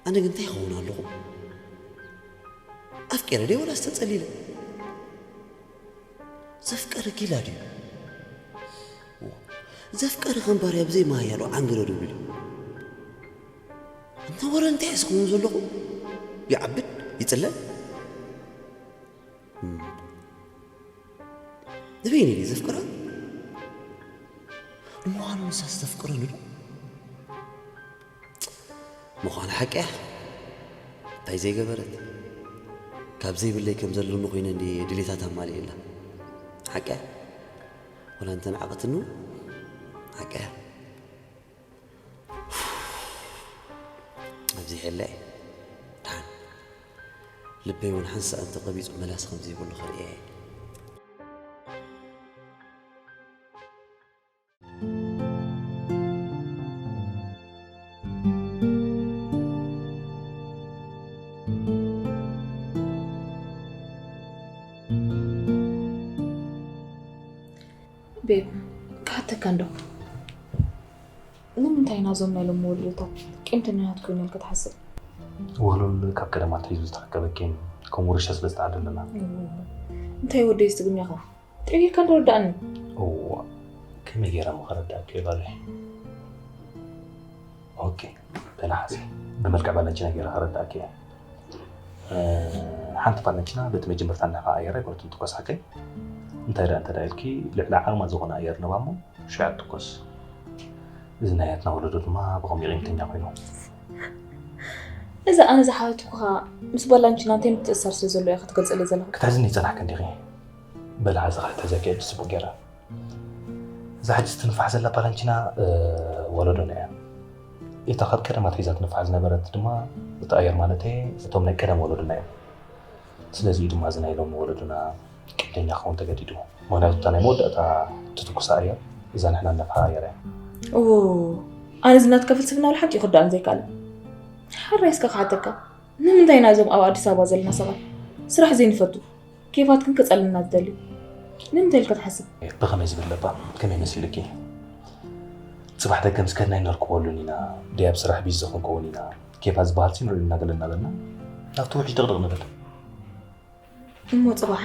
ኣነ ግን እንታይ ይኸውን ኣለኹ? ኣፍቂረ ድየ ወላስ ተጸሊለ? ዘፍቀረ ጊላ ድዩ? ዘፍቀረ ከም ባርያ ብዘይ ማያሉ ዓንገረዱ ቢሉ። እንተ ወረ እንታይ ስኹም ዘለኹ? ይዓብድ፣ ይጽለል። እም። ንበይኒ ድዩ ዘፍቅራ? ንምዃኑ ንሳስ ተፍቅረኒ ዶ? ምዃኑ ሓቂ እያ። እንታይ ዘይገበረት? ካብ ዘይብለይ ከም ዘለኒ ኮይነ እንዲ ድሌታት ኣማሊእላ። ሓቂ እያ። ወላ እንተ ንዓቐትኒ እውን ሓቂ እያ። ኣብዚ የለ። ደሓን። ልበይ እውን ሓንሳእ እንተቐቢጹ መላሲ ከም ዘይብሉ ከርእያ እየ። ቤብ፣ ክሓተካ እንዶ። ንምንታይ ኢና እዞም ናይ ሎሚ ወለዶታት ቂምተኛታት ኮይኖም ኢልካ ትሓስብ? ወለል ካብ ቀደም ኣትሒዙ ዝተረከበ ቂም ከም ውርሻ ስለ ዝተዓደለና። እዎ። እንታይ ወደይ እዚ ትግርኛኻ? ጥዕይካ እንዶ ረዳእኒ። እዋ፣ ከመይ ገይረ እሞ ከረዳእኪ እየ ጓለይ? ኦኬ፣ በናሓሲ ብመልክዕ ባላንቺና ገይረ ከረዳእኪ እየ። እ፣ ሓንቲ ባላንቺና በቲ መጀመርታ እናኸኣየረ ኣይኮነትን ትኮሳከይ። እንታይ ደኣ እንተ ደኣ ኢልኪ ልዕሊ ዓቕማ ዝኾነ ኣየር ነባ እሞ ሽዓ ትኮስ። እዚ ናይ ኣትና ወለዶ ድማ ብኸምኡ ቂምተኛ ኮይኑ። እዚ ኣነ ዝሓተትኩኻ ምስ ባላንቺና እንታይ ምትእስሳር ስለ ዘሎ ኢኻ ክትገልጸለይ ዘለኻ? ክታዝኒ ይጸናሕኪ እንዲኺ። በላ እዚ ኸዓ ተዘኪዐ ጽቡቕ ገይረ። እዛ ሕጂ ትንፋሕ ዘላ ባላንቺና፣ እ፣ ወለዶና እያ። እታ ካብ ቀደም ኣትሒዛ ትንፋሕ ዝነበረት ድማ፣ እቲ ኣየር ማለተይ፣ እቶም ናይ ቀደም ወለዶና እዮም። ስለዚ እዩ ድማ እዚ ናይ ሎሚ ወለዶና ቂምተኛ ክኸውን ተገዲዱ። ምኽንያቱ እታ ናይ መወዳእታ ትትኩሳ ኣየር፣ እዛ ንሕና እነፍሓ ኣየር እያ። እዎ፣ ኣነ እዚ ናትካ ፍልስፍና ብሓቂ ክርዳእን ዘይከኣለ። ሕራይ እስከ ክሓተካ፣ ንምንታይ ኢና እዞም ኣብ ኣዲስ ኣበባ ዘለና ሰባት ስራሕ ዘይንፈቱ? ኬፋት ክንቅጸልና ዝደሊ ንምንታይ ኢልካ ትሓስብ? ብኸመይ ዝብል ለባ? ከመይ መሲሉኪ? ጽባሕ ደገ ምስ ከድና ኣይነርክበሉን ኢና፣ ደይ ኣብ ስራሕ ቢዚ ክንከውን ኢና፣ ኬፋት ዝበሃል ሲ ንሪኦ ኢና ገለ እናበልና ናብቲ ውሕጅ ድቕድቕ ንብል። እሞ ጽባሕ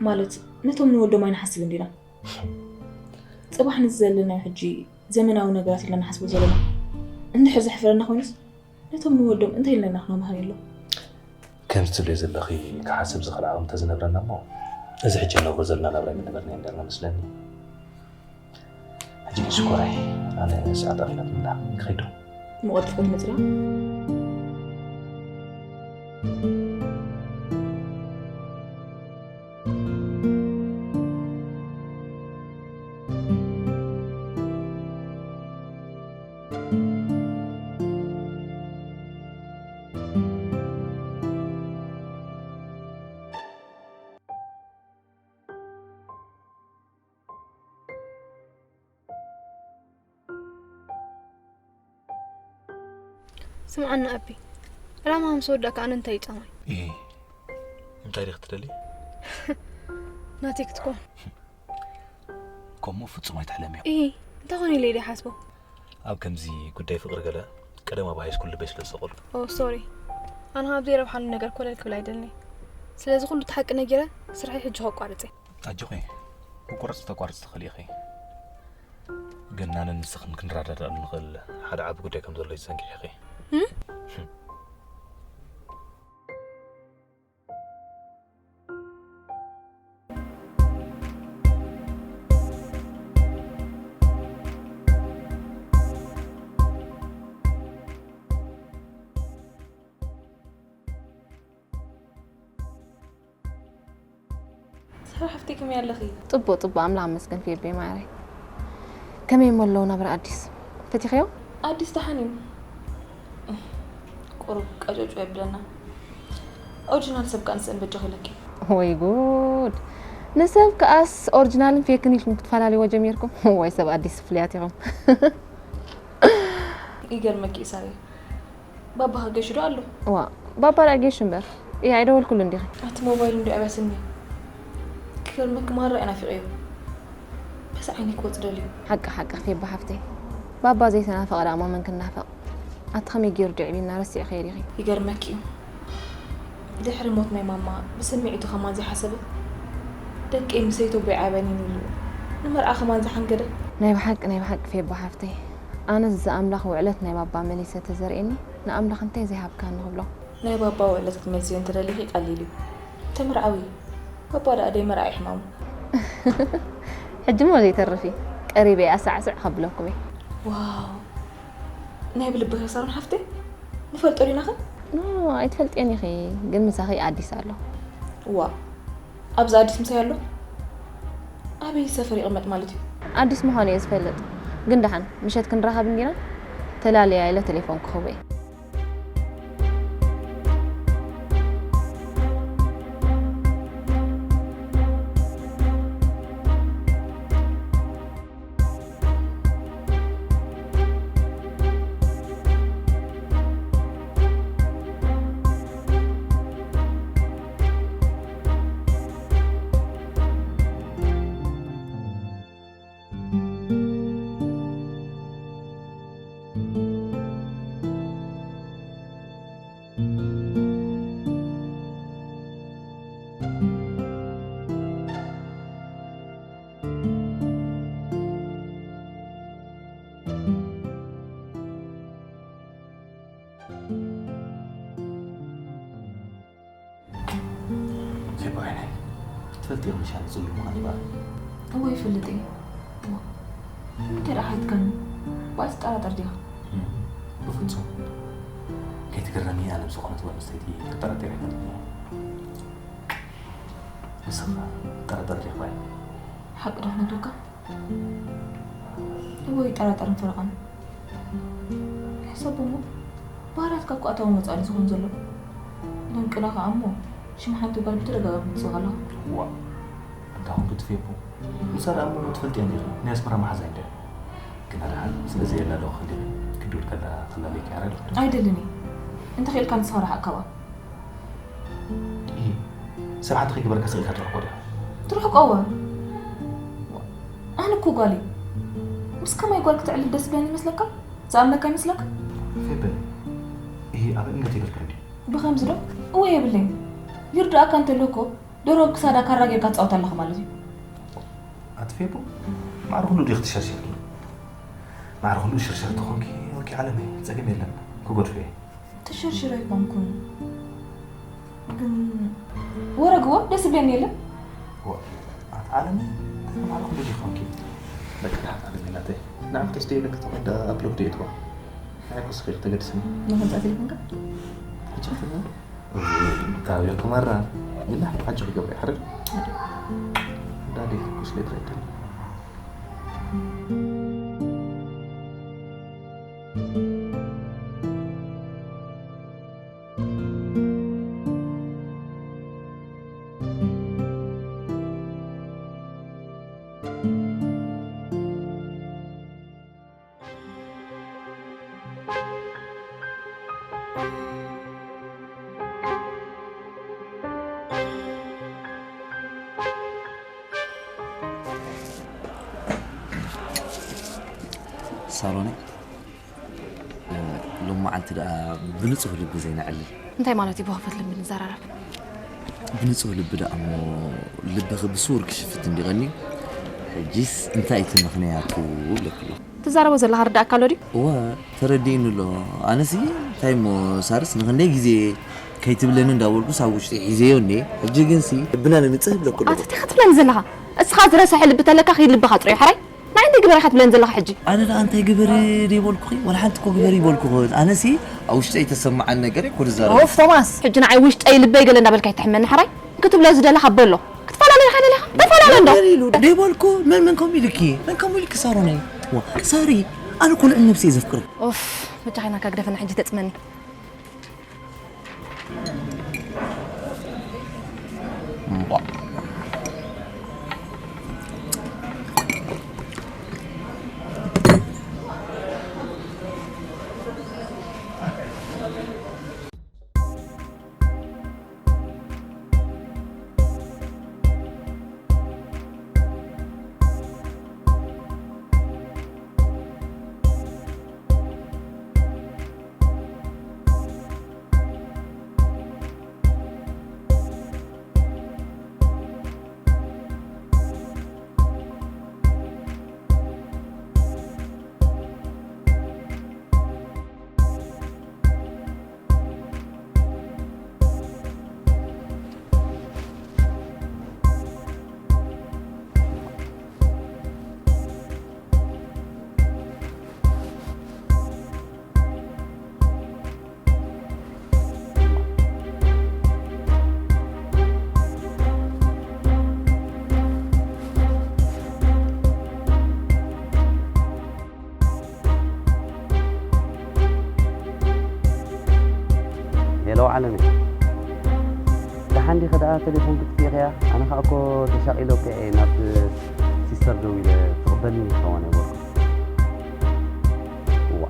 ማለት ነቶም ንወልዶም ኣይንሓስብን ዲና? ጽባሕ ነዚ ዘለናዮ ሕጂ ዘመናዊ ነገራት ኢልና ንሓስቦ ዘለና እንድሕር ዘሕፍረና ኮይኑስ ነቶም ንወልዶም እንታይ ኢልና ኢና ክነማህርየሎም? ከምዚ ትብልዮ ዘለኺ ክሓስብ ዝኽእል ዓቕሚ እንተዝነብረና እሞ፣ እዚ ሕጂ እንነብሮ ዘለና ናብራ ኣይምነበርናዮ ነርና መስለኒ። ሕጂ ግን ሽኮራይ፣ ኣነ ሰዓት ኣኺላትኒ ኣላ፣ ክኸይድ ዶ? እሞ ቀልጢፍካ ትመጽእ ዶ? ስምዓኒ ኣቢ፣ ዕላማ ምስ ወዳእካ ኣነ እንታይ እዩ ጻማይ? ኢ፣ እንታይ ዲኺ ትደሊ? ናተይ ክትኮን። ከምኡ ፍጹም ኣይትሕለምዮ። ኢ፣ እንታይ ኮነ ኢለ ኢለ ሓስቦ? ኣብ ከምዚ ጉዳይ ፍቕሪ ገለ ቀደም ኣብ ሃይስኩል ልበይ ስለ ዝሰቐልኩ። ኦ፣ ሶሪ። ኣነ ካብ ዘይረብሓኒ ነገር ኮለል ክብል ኣይደልን'የ። ስለዚ ኩሉ እቲ ሓቂ ነጊረ ስርሐይ ሕጂ ከቋርጽ እየ። ኣጆኺ፣ ክቁረጽ ተቋርጽ ትኽእሊ ኢኺ። ግን ኣነን ንስኽን ክንረዳዳእሉ ንኽእል ሓደ ዓቢ ጉዳይ ከም ዘሎ እዩ ተዘንጊዕኺ። እም? ሳራ ሓፍተይ ከመይ ኣለኺ? ጽቡቕ፣ ጽቡቕ፣ ኣምላኽ ይመስገን ፌቤ ማዕረይ። ከመይ እሞ ኣለዉ ናብራ ኣዲስ? ፈቲኽዮ? ኣዲስ ደሓን እዩ። ቁሩብ ቀጨጩ የብለና። ኦሪጂናል ሰብ ከኣ ንስእን በጃኺ ኢለኪ። ወይ ጉድ! ንሰብ ከኣስ ኦሪጂናልን ፌክን ኢልኩም ክትፈላልይዎ ጀሚርኩም? ወይ ሰብ ኣዲስ ፍሉያት ኢኹም። ይገርመኪ እዩ ሳሪ። ባባኸ ገሹ ዶ ኣሎ? ዋ፣ ባባ ደኣ ገሹ እምበር። እያ፣ ኣይደወልኩሉን ዲኺ? ኣቲ ሞባይሉ እንድዩ ኣብያትኒ። ክገርመኪ ማራ እየ ናፊቐዮ። በዚ ዓይነይ ክወጽእ ደልዩ። ሓቂ፣ ሓቂ፣ ፌባ ሓፍተይ። ባባ ዘይተናፈቐ ደኣ እሞ መን ክናፈቕ? ኣቲ ከመይ ገይሩ ድዕቢና ረሲዕኽዮ ዲኺ? ይገርመኪ እዩ። ድሕሪ ሞት ናይ ማማ ብስምዒቱ ከማን ዘይሓሰበ፣ ደቀይ ምሰይቱ ኣቦይ ዓብያኒ ኢሉ ንመርዓ ከማን ዝሓንገደ። ናይ ብሓቂ፣ ናይ ብሓቂ ፌቦ ሓፍተይ፣ ኣነስ እዚ ኣምላኽ ውዕለት ናይ ባባ መሊሰ ተዘርእኒ፣ ንኣምላኽ እንታይ ዘይሃብካኒ ክብሎ። ናይ ባባ ውዕለት ክትመልስዮ እንተደሊኺ ቀሊል እዩ። ተመርዓዊ። ባባ ደኣ ደይመርዓ እዩ ሕማሙ። ሕጂ እሞ ዘይተርፍ እዩ። ቀሪበ እየ ኣሳዕስዕ ከብለኩም እየ። ዋው! ናይ ብልብኺ ሳሮን ሓፍተይ? ንፈልጦ ዲናኸ? ኖ፣ ኣይትፈልጥዮን ኢኺ፣ ግን ምሳኺ ኣዲስ ኣሎ። ዋ፣ ኣብዚ ኣዲስ ምሳይ ኣሎ? ኣበይ ሰፈር ይቕመጥ ማለት እዩ? ኣዲስ ምዃኑ እየ ዝፈልጥ፣ ግን ደሓን ምሸት ክንራኸብ እንዲና፣ ተላለያ ኢለ ቴሌፎን ክህቦ እየ። ፌቦ ዓይነይ፣ ትፈልጥዮ ምሻ ንጽሉም ምዃን ይባል። እወ ይፈልጥ እየ። እወ። ንምንታይ ደኣ ሓትከኒ? ዋይስ ጠራጠር ዲኻ? እም፣ ብፍጹም። ከይትግረሚ፣ ኣነ ምስ ዝኾነት ጓል ኣንስተይቲ ክጠራጠር ኣይፈልጥን እየ። ንስኻ ጠራጠር ዲኻ? ሓቂ ዶ ክነግረካ? እወ ይጠራጠርን ፈረቓን። ሕሰብ እሞ፣ ባህርያትካ እኮ ኣታውን ወጻእን እዩ ዝኸውን ዘሎ። ደንቅና ከኣ እሞ፣ ሽም ሓንቲ ጓል ብተደጋጋሚ ትጽውዕ ኣለኻ። ዋእ፣ እንታይ ኮንኪ ትፌቦ? ንሳ ደኣ እሞ ትፈልጥያ እንዲኺ፣ ናይ ኣስመራ መሓዛይ እንድያ። ግና ደሓን ስለ ዘየላ ዶ ክኽእል ኢኺ? ክድውል ከላ ከላለይኪ ሓራይ ዶ ክትብል? ኣይደልን እየ። እንተኽኢልካ ንስኻ ርሓቕ ካብኣ። እሂ፣ ሰብ ሓንቲ ከይገበረካ ስቕ ኢልካ ትርሕቆ ዲኻ? ትርሕቆ እወ። ኣነ እኮ ጓል እየ። ምስ ከማይ ጓል ክትዕልል ደስ ዝብለኒ ይመስለካ? ዝኣምነካ ይመስለካ? ፌበ፣ እሂ፣ ኣብ እምነት የብልክን ድዩ? ብኸምዚ ዶ? እወ የብለይን። ይርድኣካ እንተሎ እኮ ደርሆ ኣብ ክሳዳ ካራ ጌርካ ትጻወት ኣለኻ ማለት እዩ። ኣቲ ፌቦ፣ ማዕረ ኩሉ ዲኺ ትሸርሸርኪ? ማዕረ ኩሉ ሽርሸር ተኾንኪ፣ ኦኬ ዓለመይ፣ ጸገም የለን፣ ክገድፎ እየ። ተሸርሽረ ኣይኮንኩን። ግን ወረግዎ ደስ ይብለኒ የለን። ዋ፣ ኣቲ ዓለመይ፣ ማዕረ ኩሉ ዲኺ ኮንኪ? በቃ፣ ኣቲ ዓለመይ ናተይ፣ ንዓም ተስደይብለኪ ተኾይኑ ደኣ ኣብ ብሎክ ድየ እትዋ? ንዓይ እኮ ስኺ ኢኺ ተገድስኒ። ንኽንጻ ቴሌፎንካ? ሕጂ ክትብለኒ? ታቢኹ ማራ። ግና ሓቂ ክገብር እየ፣ ሓረግ? ዳዲ፣ ኩስሌ ትኸይድ። ሳሮነይ፣ እ፣ ሎም መዓልቲ ደኣ ብንጹህ ልቢ ዘይነዕልል። እንታይ ማለት እዩ ብኽፉት ልቢ ንዘራረብ? ብንጹህ ልቢ ደኣ እሞ ልብኺ ብስውር ክሽፍት እንዲቐኒ። ሕጂስ እንታይ እቲ ምኽንያቱ? እብለኪ ኣለኹ። ትዛረቦ ዘለኻ ርዳእካ ኣሎ ድዩ? እወ፣ ተረዲእኒ ኣሎ። ኣነሲ እንታይ እሞ ሳርስ ንኽንደይ ግዜ ከይትብለኒ እንዳበልኩስ ኣብ ውሽጢ ሒዘዮ እንዴ። ሕጂ ግንሲ ልብና ንምጽህ እብለኩ ኣለኹ። ኣቲ እንታይ ክትብለኒ ዘለኻ? እስኻ ዝረሰሐ ልቢ ተለካ ኺድ ልብኻ ጽረዮ ሓራይ። ንዓይ እንታይ ግበር ኢኻ ትብለኒ ዘለኻ ሕጂ? ኣነ ደኣ እንታይ ግበሪ ደይበልኩኺ? ወላ ሓንቲ እኮ ግበሪ ይበልኩኺ። ኣነሲ ኣብ ውሽጠይ ተሰማዓኒ ነገር እኮ ዝዛረብ። ኦፍ ቶማስ፣ ሕጂ ንዓይ ውሽጠይ ልበይ ገለ እንዳበልካ ኣይተሕመኒ ሓራይ። ክትብሎ ዝደለኻ በሎ። ክትፈላለ ኢኻ ደሊኻ? ተፈላለ እንዶ። መን ኢሉ? ደይበልኩ። መን፣ መን ከምኡ ኢልኪ? መን ከምኡ ኢልኪ ሳሮነይ? ዋ፣ ሳሪ፣ ኣነ እኮ ልዕሊ ነብሰይ ዘፍቅር። ኦፍ፣ በጃኻ ናካ ግደፈና ሕጂ ተጽመኒ። እምቧ። ኣለመይ፣ ደሓን ዲኺ ደኣ? ቴሌፎን ክትጥፍኢ ኢኺ? ኣነ ኸኣ እኮ ተሻቒለ እኮ እየ ናብ ሲስተር ደዊለ ትቕበልኒ ትኸውን ነበርኩ። እዋ፣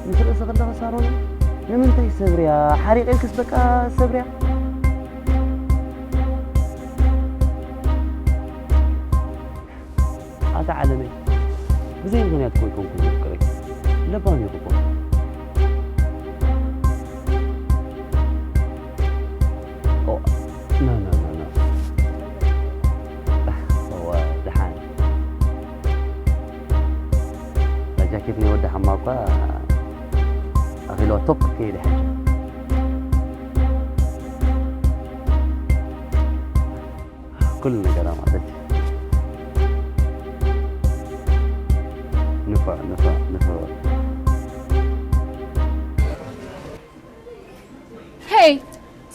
ምስ ርእሲ ከለኺ ሳሮን፣ ንምንታይ ሰብርያ? ሓሪቐልክስ በቃ ሰብርያ? ኣታ ዓለመይ፣ ብዘይ ምኽንያት እኮ ኣይኮንኩን ዘፍቅረኪ። ለባም እየ እኮ። ኦ፣ ኖ፣ ኖ፣ ኖ፣ ኖ። እወ፣ ደሓን። እታ ጃኬት ናይ ወዲ ሓማ እኳ ኣኺልዋ ቶፕ ከይደ ሕጂ። ኩሉ ነገራ ማለት እዩ። ንፉዕ፣ ንፉዕ፣ ንፉዕ። ሄይ፣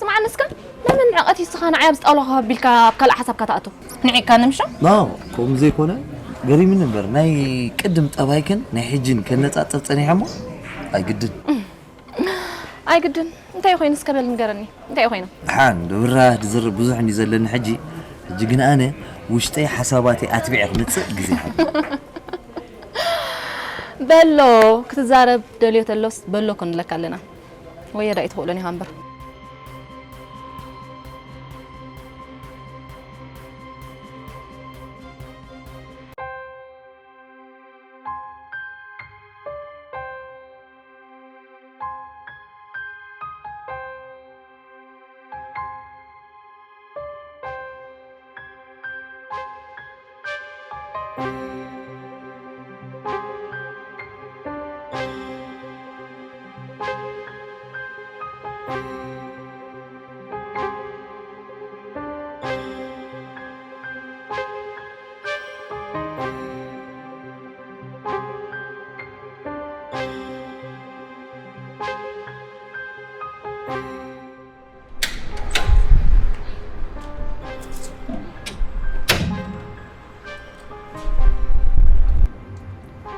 ስምዓኒ እስከ፣ ንመን ንዕቐት ይስኻ ንዓይ ኣብዚ ጣውላ ኮፍ ኣቢልካ ኣብ ካልእ ሓሳብካ ትኣቱ? ንዒቕካኒ ምሽ? ኖ፣ ከምኡ ዘይኮነ ገሪምኒ እምበር፣ ናይ ቅድም ጠባይክን ናይ ሕጂን ከነጻጽር ጸኒሐ እሞ ኣይግድን። ኣይግድን። እንታይ ኮይኑ እስከ በል ንገረኒ። እንታይ ኮይኑ? ደሓን፣ ድብራህ ድዝርብ ብዙሕ እንዲ ዘለኒ ሕጂ። ሕጂ ግን ኣነ ውሽጠይ ሓሳባተይ ኣትቢዐ ክምጽእ ግዜ ሃብ። በሎ፣ ክትዛረብ ደልዮ ተሎስ በሎ ክንብለካ ኣለና። ወይ ዳይ ትኽእሎን ኢኻ እምበር።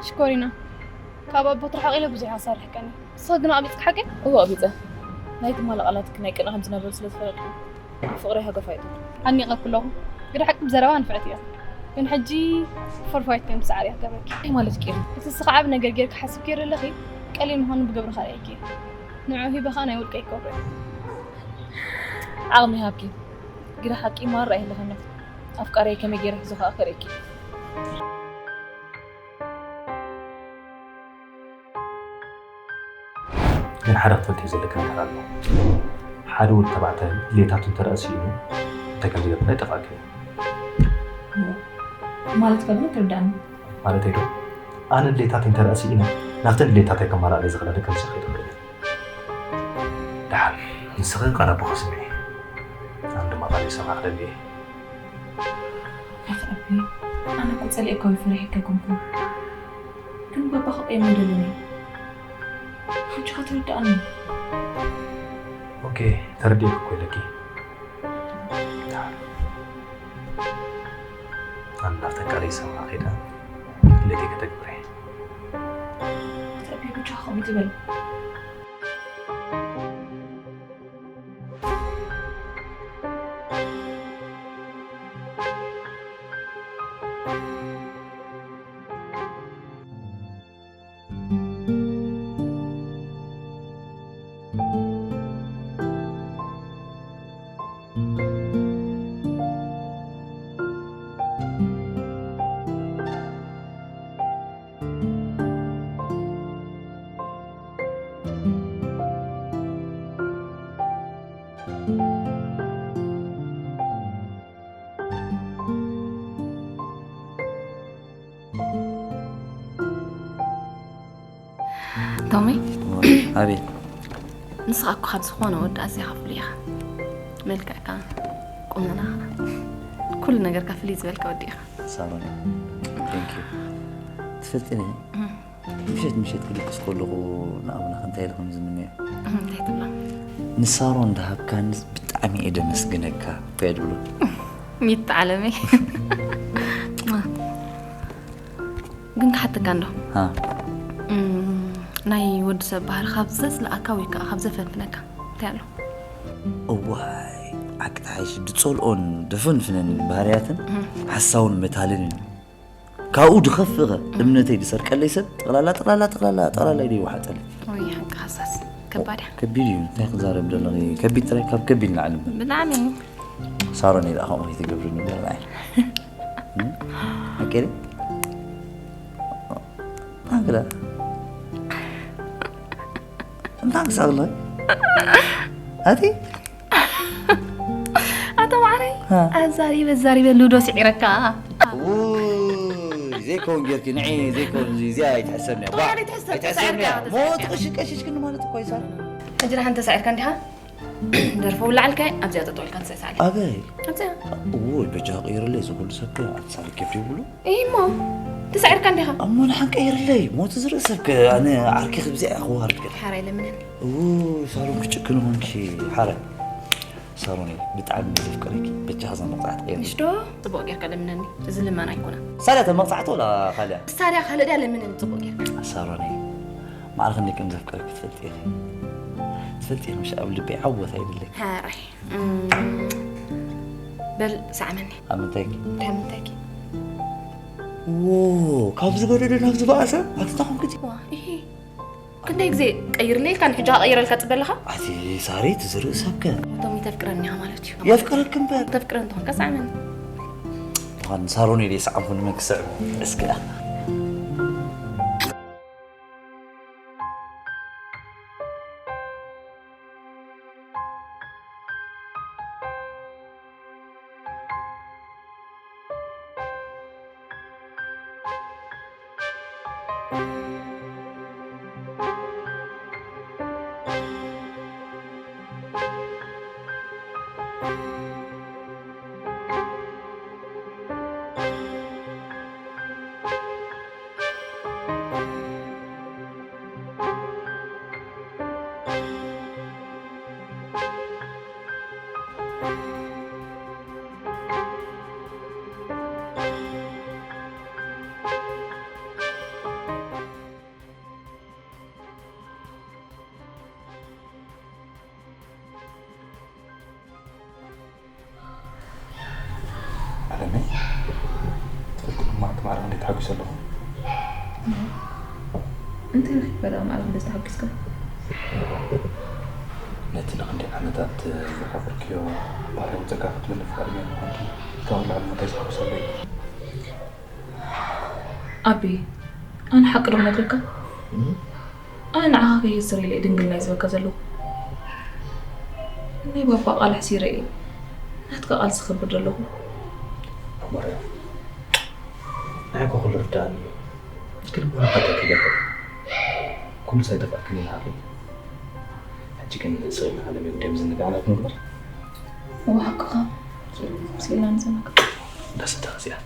ሽኮሪና፣ ካብ ኣቦት ርሕቕ ኢለ ብዙሕ ኣሳርሕከኒ። ንስኺ ግን ኣቕቢጽኪ ሓቂ? እወ፣ ኣቕቢጸ። ናይ ትማሊ ቃላትኪ ናይ ቅነ ከም ዝነበሩ ስለ ዝፈለጥኩ፣ ፍቕረይ ሃገፍ ኣይጠልኩ። ኣድኒቐኪ ኣለኹ። ግደ ሓቂ ብዘረባ ንፍዕቲ እያ። ግን ሕጂ ፈርፋይት ከም ትሰዓሪ እያ ትገብረኪ። እንታይ ማለትኪ እዩ? እቲ ንስኺ ዓቢ ነገር ጌርኪ ሓሲብክዮ ዘለኺ፣ ቀሊል ምዃኑ ብግብሪ ከርእየኪ እየ። ንዕኡ ሂበ ኸኣ ናይ ውልቀይ ክገብሮ እየ። ዓቕሚ ይሃብኪ። ግደ ሓቂ ማራ ኣይህልኸና። ኣፍቃሪይ ከመይ ገይረ ሒዞ ከኣ ከርእየኪ። ግን ሓደ ክትፈልጥዮ ዘለኪ ነገር ኣሎ። ሓደ ወዲ ተባዕታይ ድሌታቱ እንተ ደኣ ስኢኑ፣ እንታይ ከም ዝገብር ኣይጠፍኣክን እዩ። ማለት ከብሎ ትርዳእኒ። ማለተይ ዶ፣ ኣነ ድሌታተይ እንተ ደኣ ስኢነ፣ ናብተን ድሌታተይ ከማልኣለይ ዝኽእላ ደቂ ኣንስትዮ ከይትኽእል እየ። ደሓን፣ ንስኺ ቃል ኣቦኺ ስምዒ። ኣነ ድማ ቃለይ ክሰምዓ ክደሊ እየ። ኣቲ ኣቢ፣ ኣነ እኮ ጸሊኤካ ወይ ፈሪሐካ ኣይኮንኩን። ግን ባባ ክቕየም ኣይደልን እየ። ሕጂ ኸ ተረድኣኒ። ኦኬ፣ ተረዲኤኪ እኮ ኢለኪ። ኣነ ናብተን ቃለይ ክሰምዓ ከይደ ድሌተይ ከተግብር እየ። ኣቲ ኣቢ፣ ብቻ ከምኡ ትበል። ቶሚ፣ ኣቤት። ንስኻ እኮ ካብ ዝኾነ ወዲ ኣዝኻ ፍሉይ ኢኻ። መልክዕካ፣ ቁመናኻ፣ ኩሉ ነገርካ ፍልይ ዝበልካ ወዲ ኢኻ። ሳሮን፣ thank you። ትፈልጥኒ፣ እም። ምሸት ምሸት ክድቅስ ከለኹ ንኣምላኽ እንታይ ኢለ ከም ዝምነዮ? እም፣ እንታይ ትብሎ? ንሳሮን ዝሃብካንስ ብጣዕሚ እየ ደመስግነካ እኮ እየ ዝብሎ። ሚታ ዓለመይ። ግን ክሓተካ እንዶ። ሃ። እም፣ ናይ ወዲ ሰብ ባህሪ ካብ ዘጽልኣካ ወይ ከዓ ካብ ዘፈንፍነካ፣ ኣሎ። እዋይ፣ ዓቂ ተሓይሽ ድጸልኦን ድፍንፍንን ባህርያትን ሓሳውን መታልን እዩ። ካብኡ ድኸፍእ ኸ እምነተይ ድሰርቀለይ ሰብ ጠቕላላ፣ ጠቕላላ፣ ጠቕላላ፣ ጠቕላላ ኢሉ ይወሓጠለይ። ወይ ሓቂ ሓሳስ ከባድ እያ። ከቢድ እዩ። እንታይ ክዛረብ ዘለኺ? ከቢድ ጥራይ ካብ ከቢድ ንላዕሊ እምበር። ብጣዕሚ። ሳሮን ኢላ ከምኡ ከይትገብርኒ እምበር ንዓይ። እም? ሓቂ ድዩ? እንታይ ክዳ? እንታይ ክሳቕ ኣለኺ? ኣቲ? ኣቶ ማዕረይ፣ ሃ። ኣዛሪበ ኣዛሪበ ሉዶ ስዒረካ። ውይ፣ ዘይከውን ጌርኪ፣ ንዒ ዘይከውን፣ እዚኣ ኣይትሕሰብኒ እያ። ዋ፣ ዋላ ኣይትሕሰብ፣ ኣይትሕሰብኒ እያ። ተሳዒርካ፣ ሞ ተሳዒርካ። ትቕሽቀሽሽክኒ ማለት እኮ እዩ፣ ሳር። ሕጂ ደሓን ተሳዒርካ እንዲኻ? ደርፈ ውላዓልካ ኣብዚኣ ጠጠው ኢልካ ትስዕሳዕ። ኣበይ? ኣብዚኣ። ውይ፣ በጃ ቀይርለይ፣ እዚ ኩሉ ሰብ ከ ኣትሳሪ ኬፍ ይብሉ? እሞ፣ ተሳዒርካ እንዲኻ? እሞ ንሓን ቀይርለይ፣ ሞት ዝርኢ ሰብ ከ ኣነ ዓርኪ ክብዚኣ ክዋርድ ከ? ሓራይ ለምነኒ። ውይ፣ ሳሮን ክጭክን ኾንኪ፣ ሓራይ። ሳሮን፣ ብጣዕሚ እየ ዘፍቅረኪ። በጃኻ እዛ መቕጻዕቲ ቀይርለይ። ምሽ ዶ? ጽቡቕ ጌርካ ለምነኒ። እዚ ልመና ኣይኮነን። ሳላ እታ መቕጻዕቲ ወላ ካልኣ? ሳላ ካልእ ድያ ለምነኒ ጽቡቕ ጌርካ። ሳሮን፣ ማዕረ ክንደይ ከም ዘፍቅረኪ ትፈልጢ ኢኺ። ትፈልጢ ኢኺ፣ ምሽ ኣብ ልበይ ዓወት ኣይብለይ። ሓራይ። እም፣ በል ሰዓመኒ። ኣብ ምንታይኪ? እንታይ ምንታይኪ? ዎ፣ ካብ ዝገደደ ናብ ዝበኣሰ ኣትታኹም ግዜ። ዋ፣ ኢሂ። ክንደይ ግዜ ቀይርለይ ኢልካ ንሕጂ ከቐይረልካ ትጽበ ኣለኻ? ኣቲ ሳሬት ዝርኢ ሰብከ። ቶሚ ተፍቅረኒ ኢኻ ማለት እዩ። የፍቅረክ እምበር። ተፍቅረ እንተኾንካ ሰዓመኒ። ምዃን ሳሮን ኢለ ይሰዓምኩ ንመን ክስዕብ? እስኪ። ዓለመይ፣ ትፈልጢ ድማ እቲ ማዕረ ክንደይ ተሓጒሰ ኣለኹ። እንታይ ረኺብካ ደኣ ማዕረ ክንደይ ዝተሓጒስካ? ነቲ ንኽንደይ ዓመታት ዝሓፈርክዮ ባህርያዊ ጸጋ ክትመልኢ ፍቓደኛ ምዃንኪ፣ ካብ ንላዕሊ እንታይ ዝሓጉስ ኣሎ እዩ? ኣቢ፣ ኣነ ሓቂ ዶ ክነግረካ? እም? ኣነ ንዓኻ ከየስር ኢለ እየ ድንግልናይ ዝበካ ዘለኹ። ናይ ባባ ቃል ኣሕሲረ እየ ናትካ ቃል ዝኸብር ዘለኹ። ማርያም፣ ንዓይ እኮ ኩሉ ርድኣኒ እዩ። ግን ብሓቂ እንታይ ክገብር? ኩሉ ሳይጠፍኣክን ይልሃለይ። ሕጂ ግን ስቕ ኢልና ዓለመይ ጉዳይ ምዝንጋዕና ክንግበር። እወ፣ ሓቅኻ። ስቕ ኢልና ንዘናጋዕ። ደስ እታ እዚኣ።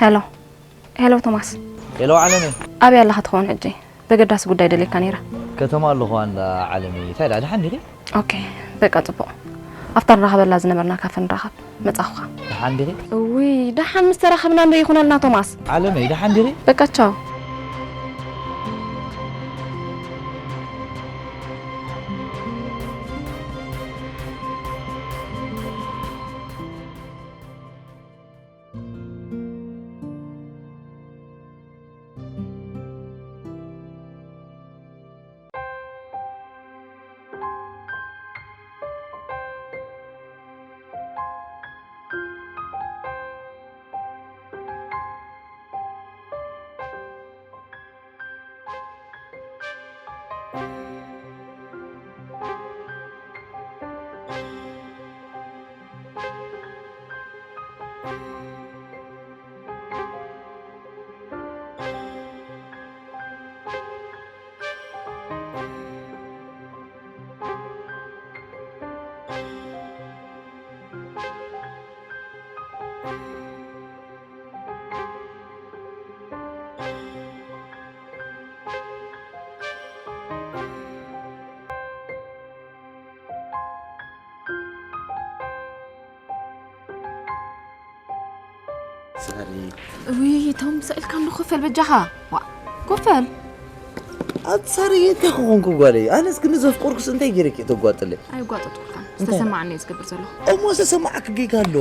ሄሎ፣ ሄሎ ቶማስ። ሄሎ ዓለመይ። ኣበይ ኣለኻ ትኸውን ሕጂ? በገዳሲ ጉዳይ ደልየካ ነይረ። ከተማ ኣለኹ ኣንዳ ዓለመይ። እንታይ ደኣ ደሓን ዲኺ? ኦኬ፣ በቃ ጽቡቕ። ኣብታ ንራኸበላ ዝነበርና ካፈ ንራኸብ። መጻኹኻ። ደሓን ዲኺ? እውይ፣ ደሓን ምስ ተራኸብና እንዶ ይኹነልና ቶማስ። ዓለመይ፣ ደሓን ዲኺ? በቃ ቻው። ሳሪ። እውይ፣ ቶም ሰኢልካ እንዶ ኮፈል በጃኻ። ዋ፣ ኮፈል። ኣቲ ሳሪ፣ እንታይ ክኾንኩ ጓለይ? ኣነስ ግን ዘፍቀርኩስ እንታይ ገይረኪ ተጓጥለይ? ኣይጓጠጥኩልካን። እንታይ? ዝተሰማዓኒ እየ ዝገብር ዘለኹ። እሞ ዝተሰማዓኪ ጌጋ ኣሎ።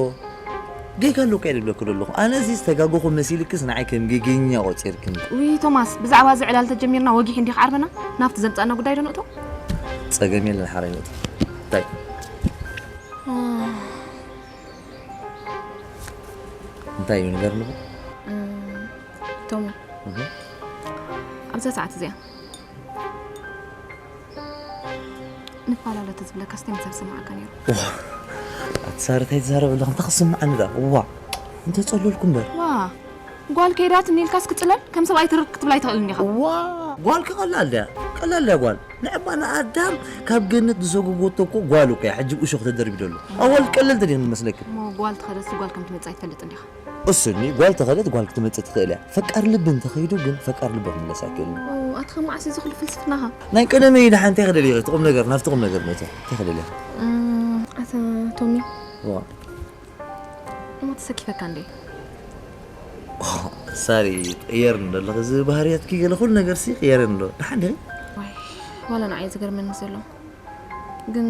ጌጋ ኣሎ እኮ እየ ዝብለኪ ዘለኹ። ኣነ እዚ ዝተጋገኹ መሲልክስ ንዓይ ከም ጌገኛ ቆጺርክኒ። ውይ ቶማስ፣ ብዛዕባ እዚ ዕላል ተጀሚርና ወጊሕ እንዲኻ ዓርበና ናብቲ ዘምጻእና ጉዳይ ዶ ንእቶ? ጸገም የለን፣ ሓራይ ንእቶ። እንታይ? እንታይ እዩ ነገር ንብል? እም፣ ቶሚ፣ እህ። ኣብዛ ሰዓት እዚኣ ንፈላለ ተዝብለካ ስታይ ምሳብ ሰማዓካ ነይሩ። ዋ፣ ኣቲ ሳሪ እንታይ ትዛረብ ኣለኺ? እንታይ ክስምዓኒ ደኣ? ዋ፣ እንተጸለልኩ እምበር። ዋ፣ ጓል ከይዳትኒ ኢልካስ ክጽለል? ከም ሰብኣይ ትርር ክትብል ኣይትኽእልን ኢኻ። ዋ፣ ጓል ከቐላል ድያ? ቀላል ድያ ጓል? ንዕባ ንኣዳም ካብ ገነት ዝሰጎጎቶ እኮ ጓል እኮ እያ። ሕጂ እሾኽ ተደርቢዶ ኣሎ። ኣዋልድ ቀለልቲ ድየን ዝመስለክን? እሞ ጓል ተኸደትሲ ጓል ከም ትመጽእ ኣይትፈልጥን ዲኻ? እሱኒ ጓል ተኸደት ጓል ክትመጽእ ትኽእል እያ። ፈቃር ልቢ እንተኸይዱ ግን ፈቃር ልቢ ክምለስ ኣይክእልን። ኦ፣ ኣትኻ መዓስ እዚ ኩሉ ፍልስፍናኻ? ናይ ቀደመይ ደሓን እንታይ ክደልይ እቲ ቁም ነገር ናብቲ ቁም ነገር መእተ እንታይ ክደልይ? እም፣ ኣታ ቶሚ። ዋ። እሞ ተሰኪፈካ እንዴ? ሳሪ፣ ቅየር እንዶ ኣለኺ። እዚ ባህርያትኪ ገለ ኩሉ ነገር ሲ ቅየር እንዶ። ደሓን ዲኺ? ዋይ፣ ዋላ ንዓይ ዝገርመኒ ዘሎ። ግን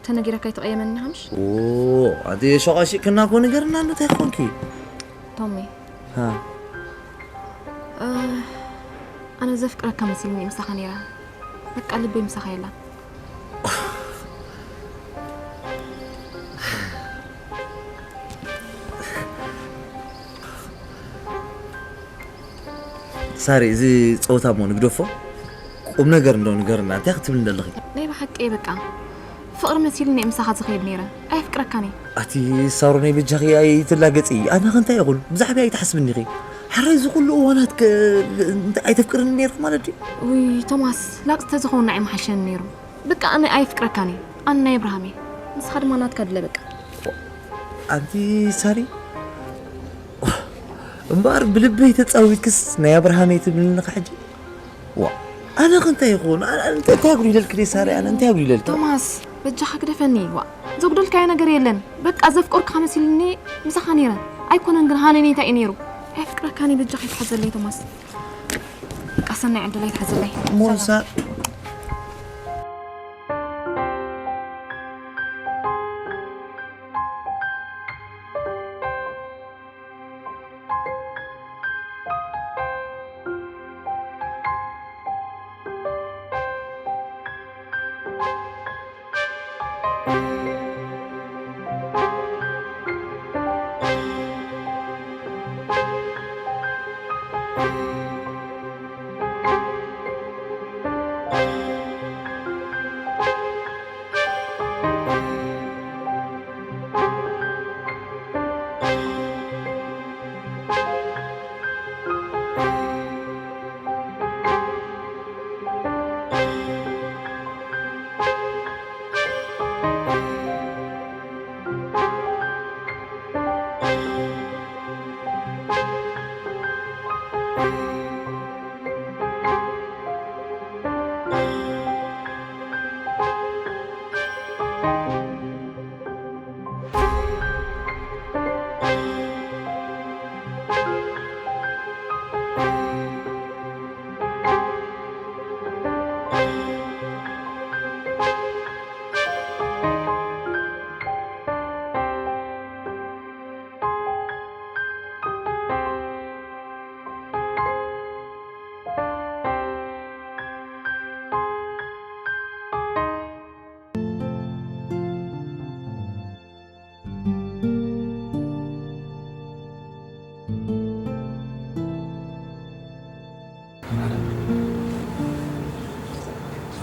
ተነጊረካ ኣይተቐየመኒ ኢኻ ምሽ? ኦ፣ ኣቲ ሸቓሺ ክና ኮ ንገርና እንዶ እንታይ ኮንኪ? ቶሚ። ሃ። እ፣ ኣነ ዘፍቅረካ መሲልኒ ምሳኻ ነይራ። በቃ ልበይ ምሳኻ የላን። ሳሪ፣ እዚ ጸወታ እሞ ንግደፎ። ቁም ነገር እንዶ ንገርና፣ እንታይ ክትብሊ እንደለኺ? ናይ ብሓቂ በቃ ፍቕሪ መሲልኒ እየ ምሳኻ ዝኸይድ ነይረ። ኣየፍቅረካን እየ። ኣቲ ሳሮነይ በጃኺ ኣይትላገጺ። ኣነ ከ እንታይ ይኹን? ብዛዕባ ኣይትሓስብን ኢኺ። ሓራይ እዚ ኩሉ እዋናት ከ እንታይ ኣይተፍቅርኒ ነይርኪ ማለት ድዩ? ውይ ቶማስ፣ ላግጺ ተዝኸውን ንዓይ ምሓሸኒ ነይሩ። በቃ ኣነ ኣየፍቅረካን እየ። ኣነ ናይ ኣብርሃም እየ። ንስኻ ድማ ናትካ ድለ በቃ። ኣንቲ ሳሪ፣ እምበኣር ብልበይ ተጻዊትክስ ናይ ኣብርሃም እየ ትብልኒ ኸ ሕጂ? ዋ፣ ኣነ ኸ እንታይ ይኸውን? ኣነ፣ ኣነ እንታይ፣ እንታይ ኣጉዲለልኪ ደይ ሳሪ? ኣነ እንታይ ኣጉዲለልኪ? ቶማስ፣ በጃኻ ግደፈኒ። ዋ፣ ዘጉደልካዮ ነገር የለን። በቃ ዘፍቀርኩኻ መሲልኒ ምሳኻ ነይረ። ኣይኮነን ግን ሃነኒ እንታይ እዩ ነይሩ? ኣየፍቅረካን እየ፣ በጃኻ ይትሓዘለይ ቶማስ። በቃ ሰናይ ዕድል ኣይትሓዘለይ። እሞ ሰላም። ሳ-፣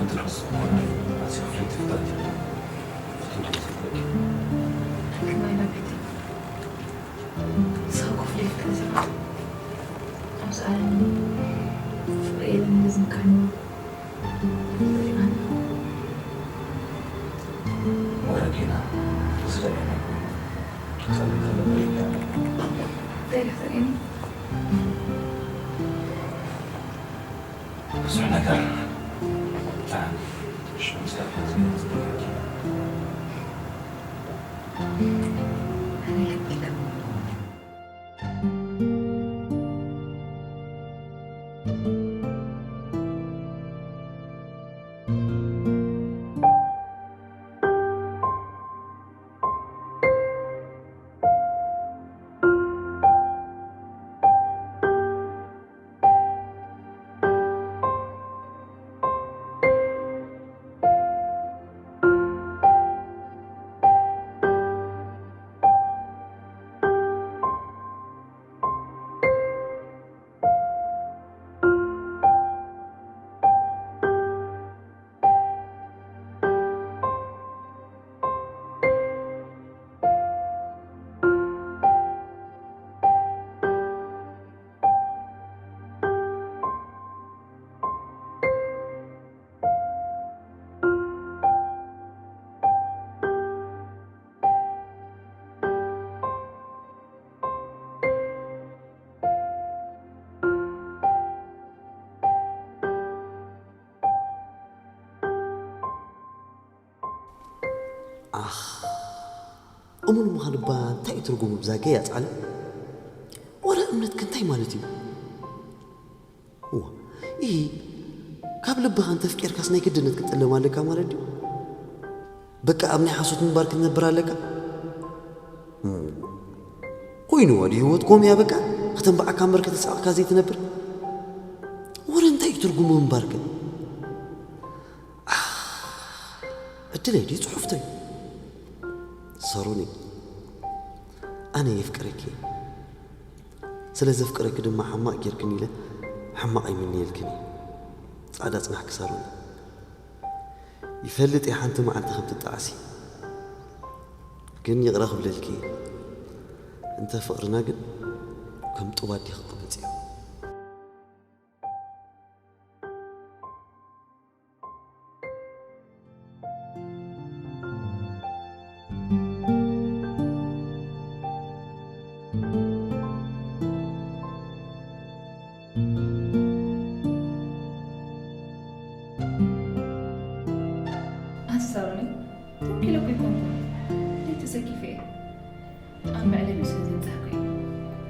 ትርክስ ዝኾነ ኣዚ ክፍሊ ትፍታት እዩ። ፍትው ትመስል። ከማይ ናቢቲ ሰው ክፍሊ ፍትው ኣብዚ ዓለም ፍቕሪ የለን ዝምካኑ። ወረጌና ዝለየና ይኮኑ። ክጸልእ ከሎ በሪካ። እንታይ ደፍተሪኒ? ብዙሕ ነገር ጣዕም ሽዑ ዝጠፍእ ዝገለጽ ነገር እዩ። ኣነ ከቢድካ። ኣኽ፣ እሙን ምዃን እባ እንታይ እዩ ትርጉሙ ብዛ ገይ ኣጻለ? ወረ እምነትከ እንታይ ማለት እዩ? እዋ፣ ኢሂ፣ ካብ ልብኻ እንተፍቂርካስ ናይ ግድነት ክትጥለም ኣለካ ማለት ድዩ? በቃ ኣብ ናይ ሓሶት ምንባር ክትነብር ኣለካ? እም፣ ኮይኑዎ ድዩ ህይወት ከምኡ እያ በቃ? ከተንብዓካ እምበር ከተሳቕካ ዘይትነብር? ወረ እንታይ እዩ ትርጉሙ ምንባርከ? ኣህ፣ ዕድለይ ድዩ ጽሑፍተይ? ሳሮኒ፣ ኣነ የፍቅረኪ እየ። ስለ ዘፍቅረኪ ድማ ሕማቕ ጌርክኒ ኢለ ሕማቕ ኣይምነየልክን እየ። ጻዕዳ ጽናሕኪ ሳሮኒ። ይፈልጥ እየ ሓንቲ መዓልቲ ከም ትጠዓሲ። ግን ይቕረ ክብለልኪ እየ። እንተ ፍቕርና ግን ከም ጡብ ኣዴ ክቕበጽ እዩ። ኣንስሳሮኒ፣ ተንኪለ እኮ ኣይኮንኩን። ልዕሊ ተሰኪፈ እየ። ኣብ መዕለቢኡ ስለ ዘብጻሕኩ እዩ።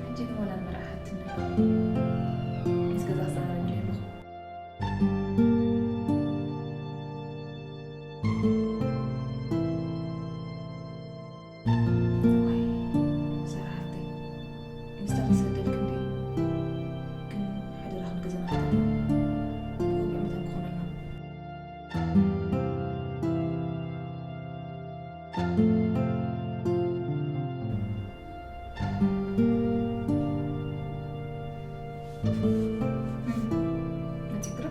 ሕጂ ግን ዋላ ንመርዓ ሓትትና ምስ ገዛ ክዘራረብ ኣለኹ። ዋይ፣ ሳራ ሓፍተይ፣ ምስታ ተሰደድክ እንድዩ። ግን ሓደራኽን ገዛና ክተርፍ ብወግዒ መታን ክኾነልና። መጺእክዶ?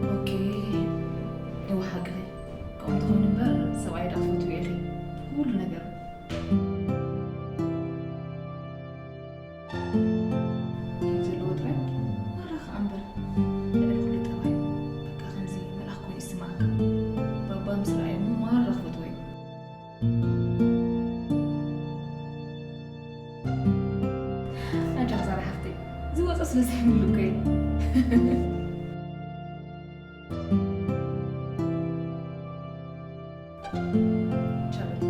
ኦኬ፣ እወ ሓቅኺ። ከምኡ እንተኾይኑ እምበር ሰብኣይ ደኣ ትፈትውዮ ኢኺ። ኩሉ ነገሩ። ኬፍ ዘለዎ ጥራይ ማራ ኸኣ እምበር ልዕሊ ኩሉ ጠባዩ። በቃ ከምዚ መልኣኽ ኮይኑ ይስምዓካ። ባባ ምስ ረኣዮ እሞ ማራ ክፈትዎ እዩ። ኣጆኺ ሳራ ሓፍተይ፣ ዝወጾ ስለ ዘይብሉ እኮ እዩ። ቻው በል።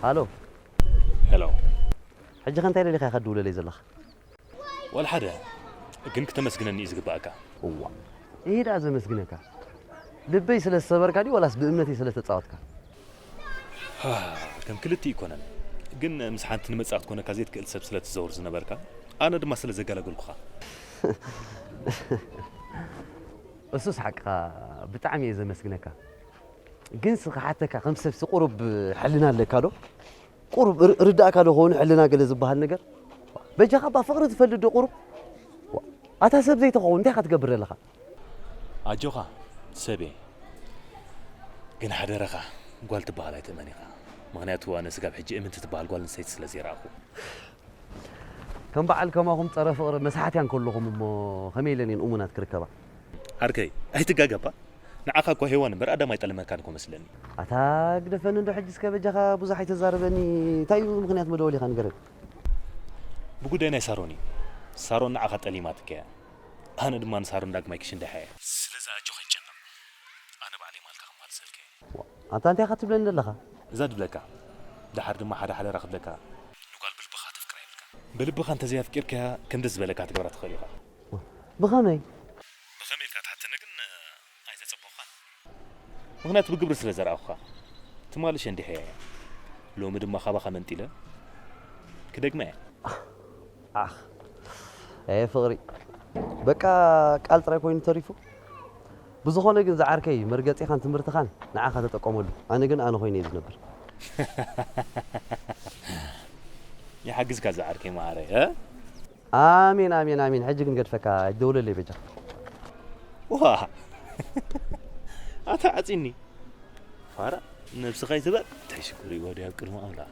ኣሎ። ሄሎ። ሕጂ ከ እንታይ ደሊኻ ኢኻ ትድውለለይ ዘለኻ? ዋላ ሓደ፣ ግን ክተመስግነኒ እዩ ዝግባእካ። እዋ፣ ይሄ ደኣ ዘመስግነካ፣ ልበይ ስለ ዝሰበርካ ድዩ ዋላስ ብእምነተይ ስለ ተጻወትካ? ከም ክልቲኡ ኣይኮነን፣ ግን ምስ ሓንቲ ንመጻእት ኮነካ ዘይትክእል ሰብ ስለ ትዘውር ዝነበርካ፣ ኣነ ድማ ስለ ዘገላገልኩኻ። እሱስ ሓቅኻ፣ ብጣዕሚ እየ ዘመስግነካ። ግን ስኽሓተካ፣ ከም ሰብሲ ቁሩብ ሕልና ኣለካ ዶ? ቁሩብ ር- ርዳእካ ዶ ኸውን ሕልና ገለ ዝበሃል ነገር? በጃኻ እባ ፍቕሪ ትፈልጥ ዶ ቁሩብ? ዋ፣ ኣታ ሰብ ዘይትኸውን እንታይ ኢኻ ትገብር ዘለኻ? ኣጆኻ ሰብየ፣ ግን ሓደረኻ ጓል ትበሃል ኣይትእመን ኢኻ። ምኽንያቱ ኣነ ስጋብ ሕጂ እምንቲ ትበሃል ጓል ኣንስተይቲ ስለ ዘይረኣኹ። ከም በዓል ከማኹም ጸረ ፍቕሪ መሳሕትያን ከለኹም እሞ ከመይ ኢለን እየን እሙናት ክርከባ? ዓርከይ ኣይትጋገባ። ንዓኻ እኮ ሄዋን እምበር ኣዳም ኣይጠለመካን እኮ መስለኒ። ኣታ ግደፈኒ እንዶ ሕጂ እስከ በጃኻ ብዙሕ ኣይተዛርበኒ። እንታይ እዩ ምኽንያት መደወሊኻ ንገረኒ? ብጉዳይ ናይ ሳሮን እዩ። ሳሮን ንዓኻ ጠሊማትካ እያ። ኣነ ድማ ንሳሮን ዳግማይ ክሽንዳሓ እየ። ስለዚ ኣጆኻ ኣይትጨነቕ። ኣነ ባዕለይ ማልካ ክመልሰልካ እየ። ኣታ እንታይ ኢኻ ትብለኒ ዘለኻ? እዛ ድብለካ። ደሓር ድማ ሓደ ሓደራ ክብለካ። ንጓል ብልብኻ ተፍቅራ የብልካ። ብልብኻ እንተዘይኣፍቂርካያ ክንዲ ዝበለካ ክትገብራ ትኽእል ኢኻ። ብኸመይ? ብኸመይ ኢልካ ትሓተኒ ግን ኣይተጸበኹኻን። ምኽንያቱ ብግብሪ ስለ ዘርኣኹኻ። ትማሊ ሸንዲሐያ እየ። ሎሚ ድማ ካባኻ መንጢለ ክደግማ እየ። ኣኽ፣ ኣየ ፍቕሪ፣ በቃ ቃል ጥራይ ኮይኑ ተሪፉ። ብዝኾነ ግን ዝዓርከይ መርገጺኻን ትምህርትኻን ንዓኻ ተጠቀመሉ። ኣነ ግን ኣነ ኮይነ እየ ዝነብር። ይሓግዝካ ዝዓርከይ መዓረይ፣ እ? ኣሜን ኣሜን ኣሜን። ሕጂ ግን ገድፈካ ኣይትደውለለይ በጃ። ዋ ኣታ ዓፂኒ ፋራ ነብስኻ ይትበል እንታይ ሽግር እዩ ወዲ ኣብ ቅድሚ ኣምላኽ።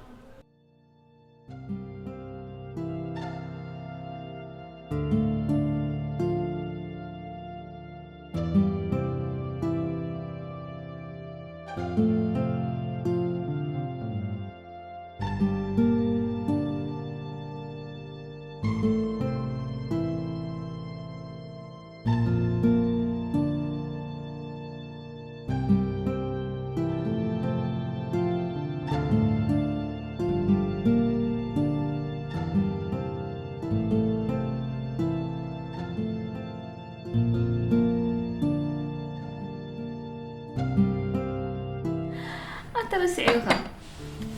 ኣንተ ረሲዐ ኢኻ።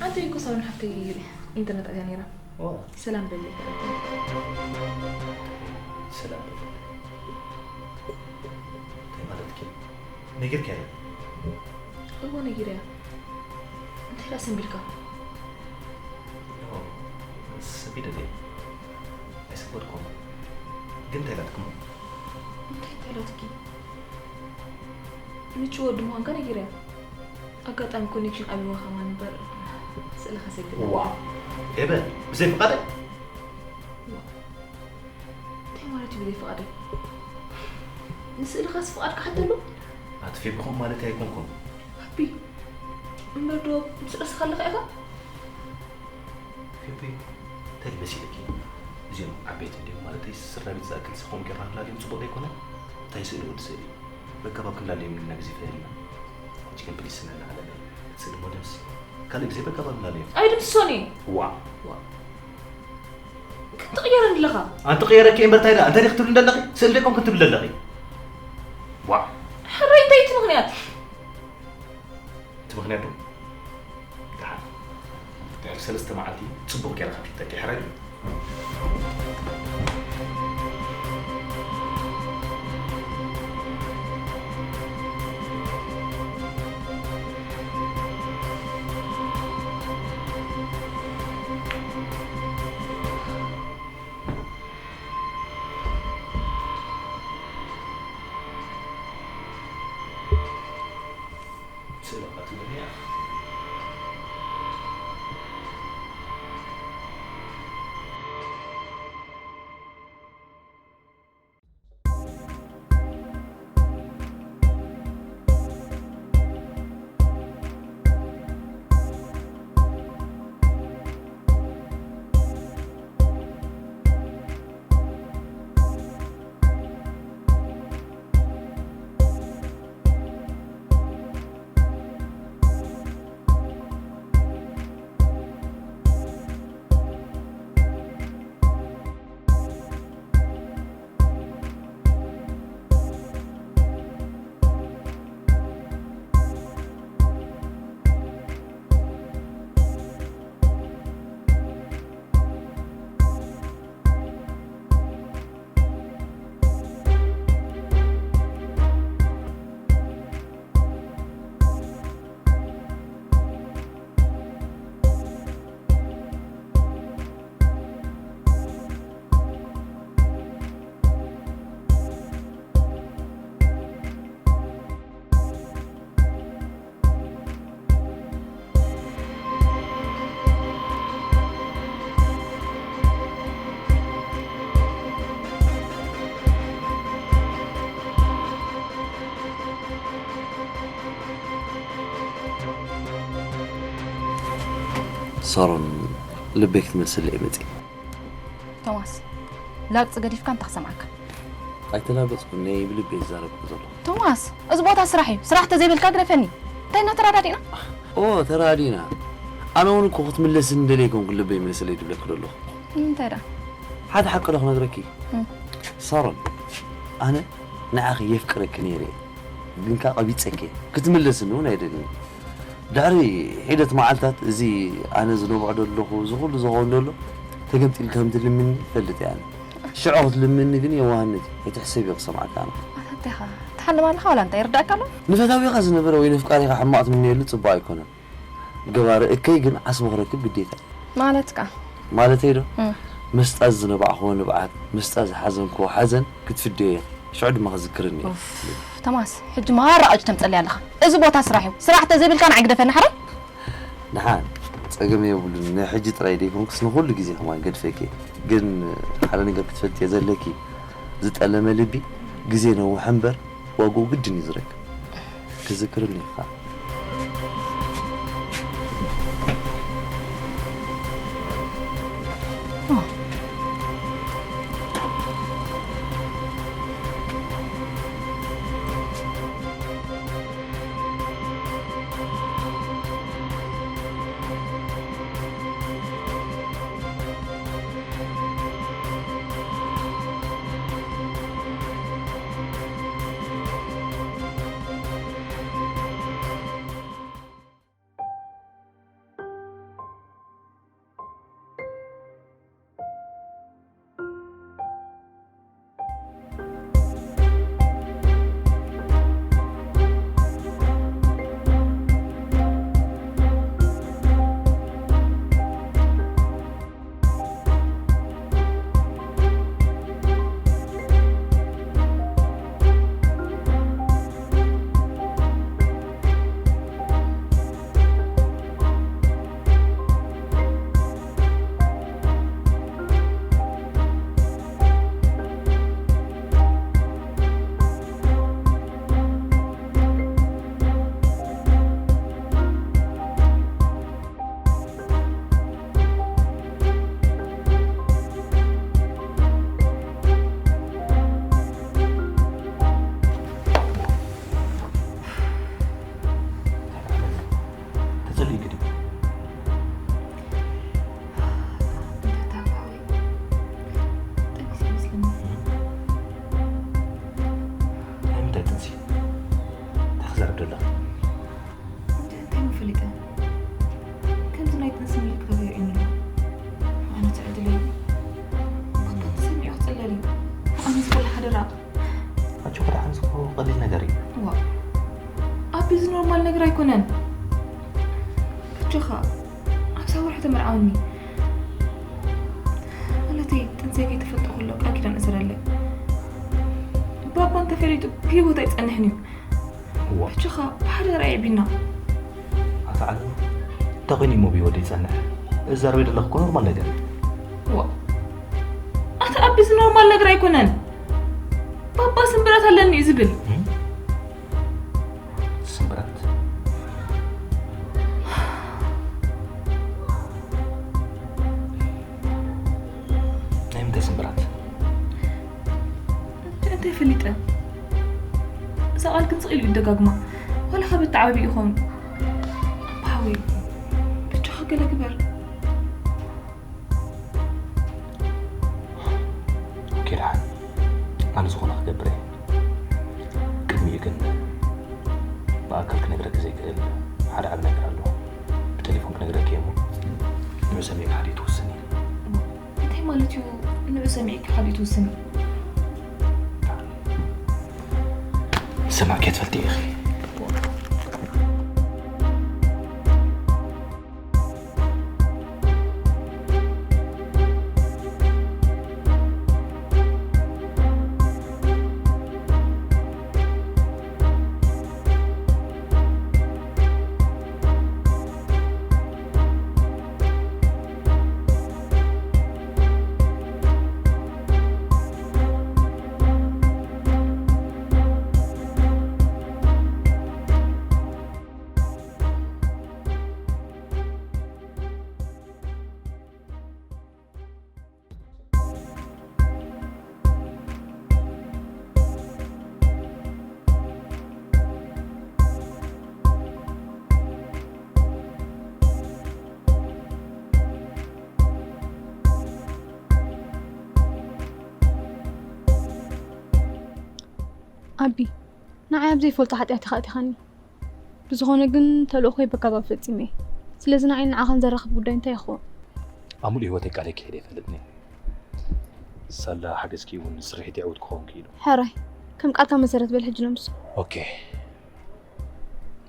ኣንተ እኮ ሳሮን ሓፍተይ ኢንተርነት ኣትያ ነይራ። ሰላም በሊ። ሰላም በሊ። እንታይ ማለትኪ? ነጊርኪ ኣለ? እዎ ነጊርያ። እንታይ ደኣ ሰንቢድካ? ሰቢደ ድየ? ኣይሰበድኩም። ግን እንታይ ላትኩም? እንታይ እንታይ ላትኪ? ምቹ ወዲ ምዃንካ ነጊርያ። ኣጋጣሚ ኮኔክሽን ኣቢዋ ከማን እምበር ስእልኻ ሰጊረ። ዋ ኤበ ብዘይ ፍቓደይ? እንታይ ማለት እዩ ብዘይ ፍቓደይ? ንስእልኻስ ፍቓድካ ሓተሉ? ኣትፊብኹም ማለት ኣይኮንኩን። ኣቢ እምበር ዶ ምስ ርእስኻ ኣለኻ ኢኻ? ፊቢ እንታይ መሲልኪ? እዚኦም ዓበይቲ እንዲዮም ማለተይ ስድራ ቤት ዝኣክል ሰኾም ጌርና ንላለዮም ፅቡቕ ዘይኮነ? እንታይ ስእሊ ወዲ ስእሊ በቃ ባብ ክንላለዮም ኢልና ግዜ ፈለና ሕጂ ግን ፕሊስ ስምዕና ኣለና ስእሊ ሞደምስ ካልእ ግዜ በቃ ባብ ንላለዮም ኣይድምስሶን እየ ዋ ክትቕየረኒ ኣለኻ ኣንቲ ቅየረኪ እምበር እንታይ ደኣ እንታይ ክትብል እንደለኺ ስእሊ ደቆም ክትብል ኣለኺ ዋ ሕራይ እንታይ እቲ ምኽንያት እቲ ምኽንያት ዶ ደሓን ድሕሪ ሰለስተ መዓልቲ ጽቡቕ ጌርካ ክትተኪ ሕራይ ድዩ ሳሮን፣ ልበይ ክትመልስለይ እየ መፂእ። ቶማስ፣ ላግፂ ገዲፍካ እንታይ ክሰምዓካ? ኣይተላገፅኩን፣ ናይ ብልበይ ዝዛረብኩ ዘሎ። ቶማስ፣ እዚ ቦታ ስራሕ እዩ። ስራሕ ተዘይበልካ ግደፈኒ። እንታይ ኢና ተራዳዲእና? ኦ፣ ተራዲና። ኣነ እውን እኮ ክትምለስኒ ደለየ ኣይኮንኩን ልበይ መልስለይ ትብለኪ ዘለኹ። እንታይ ደኣ? ሓደ ሓቂ ዶ ክነግረኪ? እም። ሳሮን፣ ኣነ ንዓኺ የፍቅረኪ ነይረ እየ። ግን ከኣ ቀቢፀኪ እየ። ክትምለስኒ እውን ኣይደልን። ድሕሪ ሒደት መዓልታት እዚ ኣነ ዝነብዖ ዘለኹ፣ እዚ ኩሉ ዝኸውን ዘሎ፣ ተገምጢልካ ከም ትልምኒ ይፈልጥ እየ ኣነ። ሽዑ ክትልምኒ ግን የዋህነት እዩ። ኣይትሕሰብዮ ክሰምዓካ ኣነ። ኣታ እንታይ ኢኻ? ትሓልም ኣለኻ ዋላ እንታይ ይርዳእካ ኣሎ? ንፈታዊኻ ዝነበረ ወይ ነፍቃሪኻ ሕማቕ ትምነየሉ ጽቡቕ ኣይኮነን። ገባሪ እከይ ግን ዓስቢ ክረክብ ግዴታ እዩ። ማለትካ? ማለተይ ዶ? እም። ምስጣ ዝነባዕኽዎ ንብዓት፣ ምስጣ ዝሓዘንክዎ ሓዘን ክትፍድዮ ኢኺ። ሽዑ ድማ ክዝክርኒ እየ። ኡፍ፣ ቶማስ፣ ሕጂ ማራ ቀጅ ተምጸልይ ኣለኻ። እዚ ቦታ ስራሕ እዩ። ስራሕ ተዘይብልካ ንዓይ ግደፈኒ ሓራይ? ደሓን፣ ጸገም የብሉን። ንሕጂ ጥራይ ደይኮንኩስ ንኹሉ ግዜ ከማን ገድፈኪ። ግን ሓደ ነገር ክትፈልጥዮ ዘለኪ፣ ዝጠለመ ልቢ ግዜ ነውሕ እምበር ዋግኡ ግድን እዩ ዝረክብ። ክዝክርኒ ኢኻ። ተጸሊእኪ ድዩ? ናይ ምንታይ ጥንሲ? እንታይ ክዛረብ ደለኻ? እንታይ እንታይ ምፍሊጠ? ከምዚ ናይ ጥንሲ ምልክታት ይርእየኒ ኣሎ። ኣነ ትዕድለይ። ባባ ተሰሚዑ ክጽለል እዩ። ኣነ ዝበል ሓደራ። ኣጆኺ ደሓን፣ እዚ እኮ ቀሊል ነገር እዩ። ዋ፣ ኣቢ፣ እዚ ኖርማል ነገር ኣይኮነን። በጃኻ፣ ኣብዛ ወርሒ ተመርዓወኒ። ማለተይ፣ ጥንሰይ ከይተፈልጠ ከሎ ቃል ኪዳን እሰረለይ። ባባ እንተፈሊጡ ብህይወት ኣይጸንሕን እዩ። እዋ። በጃኻ፣ ብሓደራ የዕቢና። ኣታ ዓለም፣ እንታይ ኮይኑ እሞ ብህይወት ዘይጸንሕ? እዛረበ ዘለኹ እኮ ኖርማል ነገር እዩ። ዋ፣ ኣታ ኣቢ፣ እዚ ኖርማል ነገር ኣይኮነን። ባባ ስምብራት ኣለኒ እዩ ዝብል። እም? ስምብራት? ናይ ምንታይ ስምብራት? እንታይ ፈሊጠ? እዛ ቃል ግን ስቕ ኢሉ ይደጋግማ። ዋላ ካብ እተዓባቢ ይኸውን። ኣባሓወይ፣ በጃኻ ገለ ግበር። ኦኬ፣ ደሓን። ኣነ ዝኾነ ክገብር እየ። ቅድሚኡ ግን ብኣካል ክነግረኪ ዘይክእል ሓደ ዓቢ ነገር ኣሎ። ብቴሌፎን ክነግረኪ እየ እሞ ንዑ ሰሚዕኪ ሓዲኡ ትውስኒ። እንታይ ማለት እዩ? ንዑ ሰሚዕኪ ሓዲኡ ትውስኒ? ሰማዕኪ ትፈልጢ ኢኺ። ኣቢ፣ ንዓይ ኣብ ዘይፈልጦ ሓጢኣት ኢኻ ኣእቲኻኒ። ብዝኾነ ግን ተልእኾይ በጋባብ ፈጺመ እየ። ስለዚ ንዓይ ንዓኻን ዘራኽብ ጉዳይ እንታይ ይኸውን? ኣብ ሙሉእ ህይወተይ ቃለይ ክሒደ ኣይፈልጥን እየ። ሳላ ሓገዝኪ እውን ስርሒት የዕውት ክኸውን ክኢሉ። ሕራይ፣ ከም ቃልካ መሰረት በል ሕጂ ደምስሶ። ኦኬ።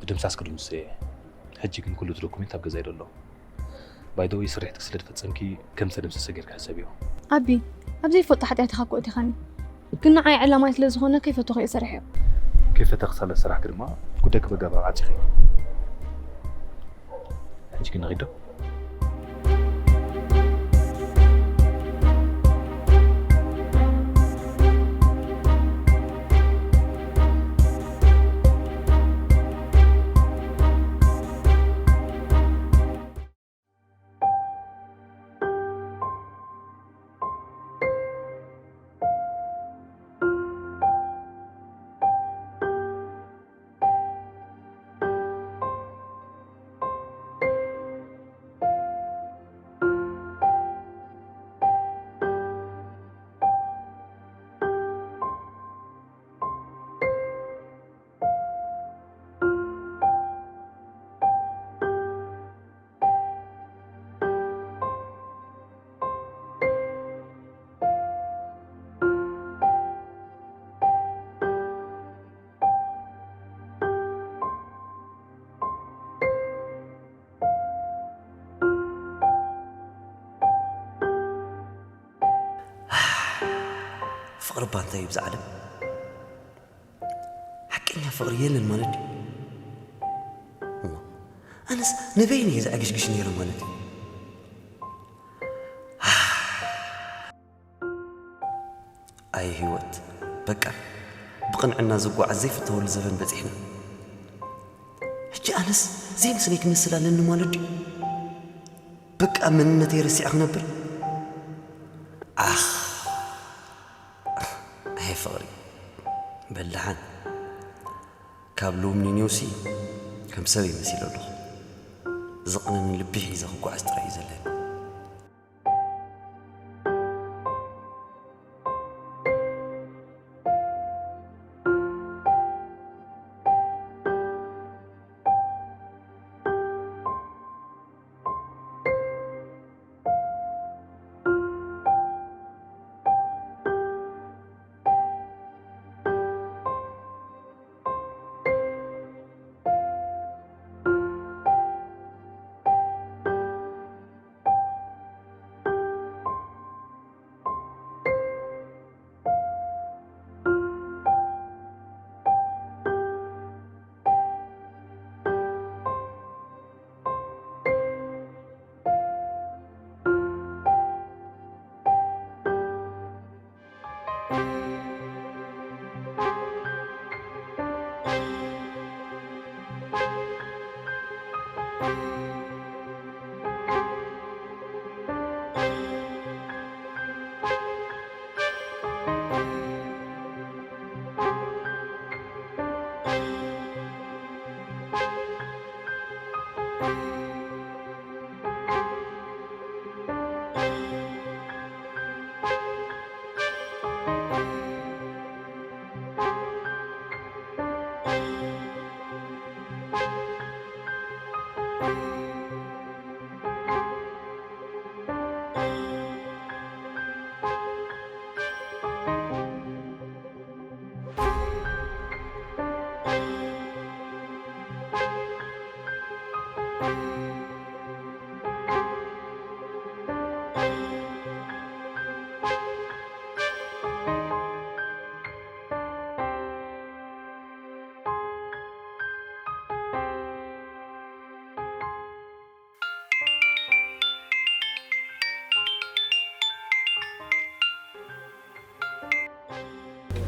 ምድምሳስ ክድምስሶ እየ። ሕጂ ግን ኩሉ እቲ ዶኩሜንት ኣብ ገዛይ ዘሎ። ባይ ዘ ወይ ስርሒትኪ ስለ ዝፈጸምኪ ከም ዝተደምሰሰ ጌርኪ ሕሰብዮ። ኣቢ፣ ኣብ ዘይፈልጦ ሓጢኣት ኢኻ እኮ ኣእቲኻኒ። ግን ንዓይ ዕላማይ ስለ ዝኾነ ከይፈተኹ እየ ሰሪሐዮ። ከይፈተኺ ሳላ ዝሰራሕኪ ድማ ጉዳይኪ በጋባብ ዓጺኺ። ሕጂ ግን ንኺድ ዶ? ፍቕሪ እባ እንታይ እዩ ብዛ ዓለም? ሓቀኛ ፍቕሪ የለን ማለት ድዩ? እሞ፣ ኣነስ ንበይን እየ ዘዕግሽግሽ ነይረ ማለት እዩ። ኣይ ህይወት፣ በቃ ብቕንዕና ዝጓዓዝ ዘይፍተወሉ ዘበን በጺሕና። ሕጂ ኣነስ ዘይምስለይ ክመስል ኣለኒ ማለት ድዩ? በቃ መንነተይ ረሲዐ ክነብር? ኣኽ፣ ኣይ ፍቕሪ፣ በል ደሓን። ካብ ሉምኒ ኒውሲ ከም ሰብ ይመሲል ኣለኹ። ዝቕነኒ ልቢ ሒዘ ክጓዓዝ ጥራይ እዩ ዘለኒ።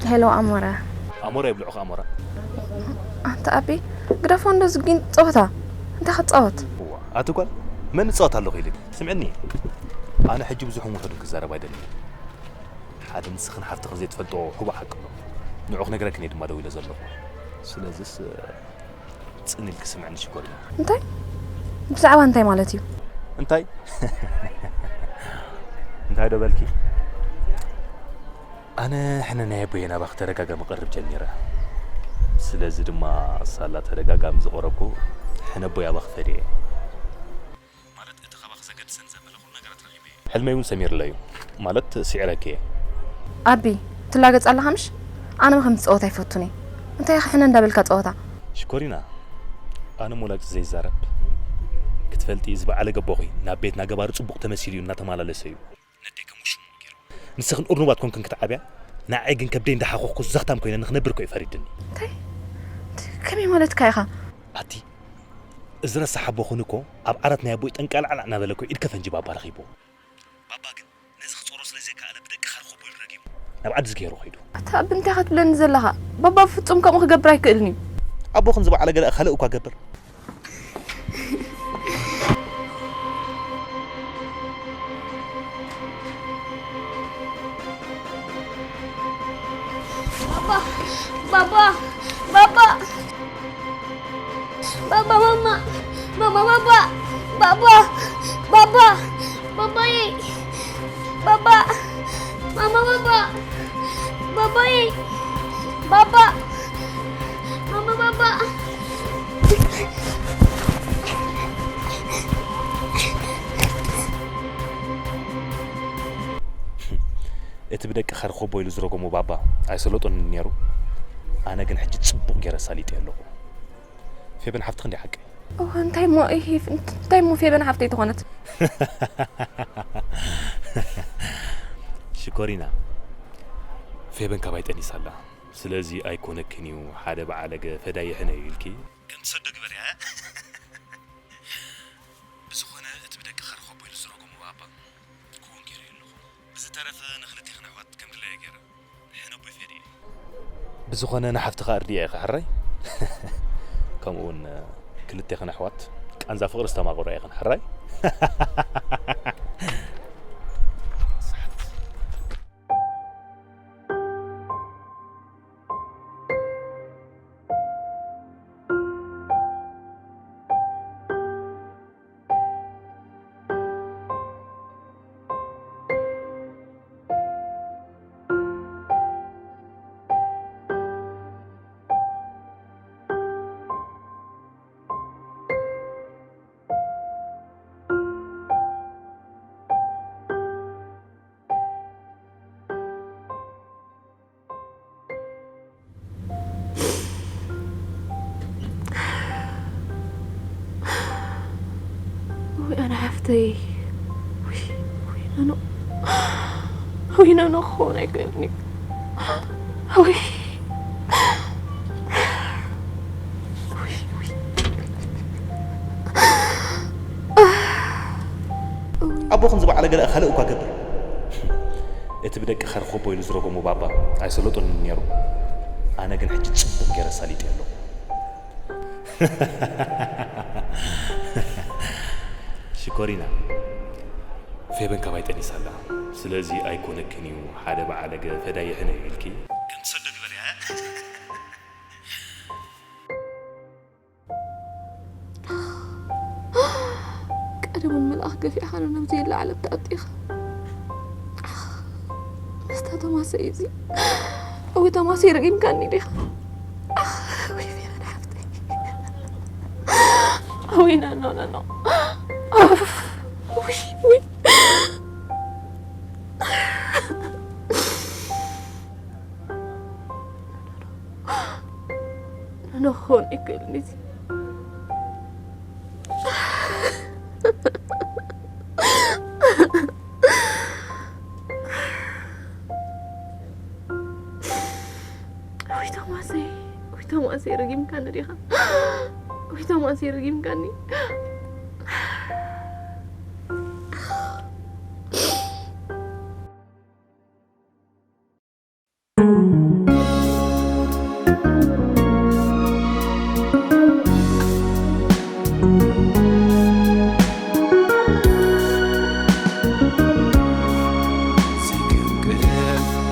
ሄሎ ኣሞራ። ኣሞራ ይብልዑኻ ኣሞራ። ኣንታ ኣቢ፣ ግደፎ እንዶ ዝጊን ጸወታ። እንታይ ክትጻወት? እዋ፣ ኣቲ ጓል፣ መን እጻወት ኣለኹ ኢልክ? ስምዕኒ፣ ኣነ ሕጂ ብዙሕ ውሑድን ክዛረብ ኣይደልን። ሓደ ንስኽን ሓፍትኽን ዘይትፈልጦ ሕቡእ ሓቂ ኣሎ። ንዑ ክነግረክን እየ ድማ ደው ኢለ ዘለኹ። ስለዚስ፣ ጽን ኢልክ ስምዕኒ ሽኮሪና። እንታይ? ብዛዕባ እንታይ ማለት እዩ? እንታይ? እንታይ ዶ በልኪ? ኣነ ሕነ ናይ ኣቦየ ናባኺ ተደጋጋሚ ቀርብ ጀሚረ። ስለዚ ድማ ሳላ ተደጋጋሚ ዝቐረብኩ ሕነ ኣቦይ ኣባኺ ፈድየ። ማለት እቲ ካባኺ ዘገድሰን ዘበለ ኩሉ ነገራት ረኺበ እየ። ሕልመይ እውን ሰሚርለይ እዩ። ማለት ስዒረኪ እየ። ኣቢ፣ ትላገጽ ኣለኻ ምሽ? ኣነ መ ከም ትጻወት ኣይፈቱን እየ። እንታይ ኢኻ ሕነ እንዳበልካ ጸወታ? ሽኮሪና፣ ኣነ ሞላጭ ዘይዛረብ። ክትፈልጢ እዚ በዓለ ገቦኺ ናብ ቤትና ገባሪ ጽቡቕ ተመሲሉ እዩ እናተመላለሰ እዩ። ነዴ ከም ውሽሙ ገይሩ። ንስኽን እርኑባት ኮንክን ክትዓብያ፣ ንዓይ ግን ከብደይ እንዳሓኾኽኩ ዘኽታም ኮይነ ንኽነብር እኮ እዩ ፈሪድኒ። እንታይ? ከመይ ማለትካ ኢኻ? ኣቲ፣ እዚ ረሳሕ ኣቦኽን እኮ ኣብ ዓራት ናይ ኣቦይ ጠንቃልዓላዕ እናበለ እኮ ኢድ ከፈንጂ ባባ ረኺብዎ። ባባ ግን ነዚ ክጾሮ ስለ ዘይከኣለ ብደቂ ኻርኾቦ ኢሉ ረጊሙ ናብ ዓዲ ዝገይሩ ኸይዱ። ኣታ ኣቢ እንታይ ክትብለኒ ዘለኻ? ባባ ብፍጹም ከምኡ ክገብር ኣይክእልን እዩ። ኣቦኽን ዝበዓለ ገለ ካልእ እኳ ገብር። ባባ ባባ ባባ ባባ ማማ ማማ ባባ ባባ ባባ ባባዬ ባባ ማማ ባባ ባባዬ ባባ ማማ ባባ እቲ ብደቂ ኸርኾቦ ኢሉ ዝረገሞ ባባ ኣይሰለጦንን ነይሩ። ኣነ ግን ሕጂ ጽቡቕ ገይረ ኣሳሊጠዮ ኣለኹ። ፌበን ሓፍትኺ እንድያ ሓቀይ። እወ፣ እንታይ እሞ፣ እሂ፣ እንታይ እሞ ፌበን ሓፍተይ ተኾነት? ሽኮሪና፣ ፌበን ካባይ ጠኒሳ ኣላ። ስለዚ ኣይኮነክን እዩ ሓደ በዓለገ ፈዳይ ሕነ እዩ ኢልኪ። ከም ትሰዶ ግበርያ። ብዝኾነ እቲ ብደቂ ኸርኾቦ ኢሉ ዝረገሞ ባባ ክውን ገይረዮ ኣለኹ። ብዝተረፈ ንኽልቴኽን ኣሕዋት ከም ድላየ ገይረ ሕነ ኣቦይ ፈድየ። ብዝኾነ ንሓፍትኻ ኣርድያ ኢኻ ሕራይ። ከምኡ እውን ክልቴኽን ኣሕዋት ቃንዛ ፍቕሪ ዝተማቕራ ኢኽን ሕራይ። ውይ ኣነ ሓፍተይ፣ ውይ፣ ውይ፣ ኖኖ፣ ውይ፣ ኖኖ ክኸውን ኣይክእልን እዩ። ውይ፣ ውይ፣ ውይ። ኣቦኽን ዝበዓለ ገለ ካልእ እኳ ገብር። እቲ ብደቂ ኸርኾቦ ኢሉ ዝረገሞ ባባ ኣይሰለጦንን ነይሩ። ኣነ ግን ሕጂ ጽቡቕ ገይረ ኣሳሊጠዮ ኣለኹ። ሽኮሪና፣ ፌበን ካባይ ጠኒሳ ኣላ። ስለዚ ኣይኮነክን እዩ ሓደ በዓለገ ፈዳይ ሕነ እዩ ኢልኪ። ከም ትሰዶ ግበርያ። ቀደም እውን መልኣኽ ገፊዕኻና ናብ ዘየለ ዓለም ተኣቲኻ። ምስታ ተማሰ እዩ እዚ። እዊ ተማሰ ረጊምካኒ ዲኻ? ኣኽ፣ ወይ ፌበን ሓፍተይ። እዊ፣ ኖ፣ ኖ፣ ኖ፣ ኖ። ኡፍ፣ ውይ፣ ውይ። ኖ፣ ክኸውን ኣይክእልን እዚ። ውይ ቶማሰይ፣ ውይ ቶማሰይ፣ ረጊምካኒ ዲኻ? ውይ ቶማሰይ፣ ረጊምካኒ።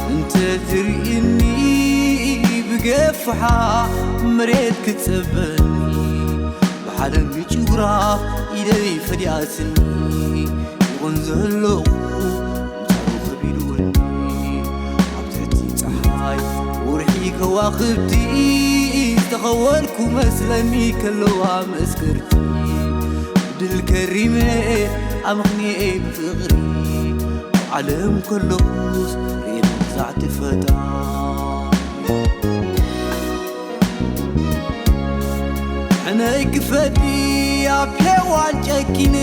እንተትርእኒ ብገፍሓ መሬት ክትጸበኒ ብሓደን ብጭጉራ ኢደይ ፈዲኣትኒ ይኹን ዘለኹ ምሳሉ ከቢድወኒ ኣብ ትሕቲ ከዋኽብቲ ዝተኸወልኩ መስለኒ ከለዋ መስከርቲ፣ ድል ከሪመ ኣምኽንየይ ብፍቕሪ፣ ኣብ ዓለም ከለኹስ ርእየ መግዛዕቲ ፈጣሪ። ሕነይ ክፈዲ ኣብ ሔዋን ጨኪነ፣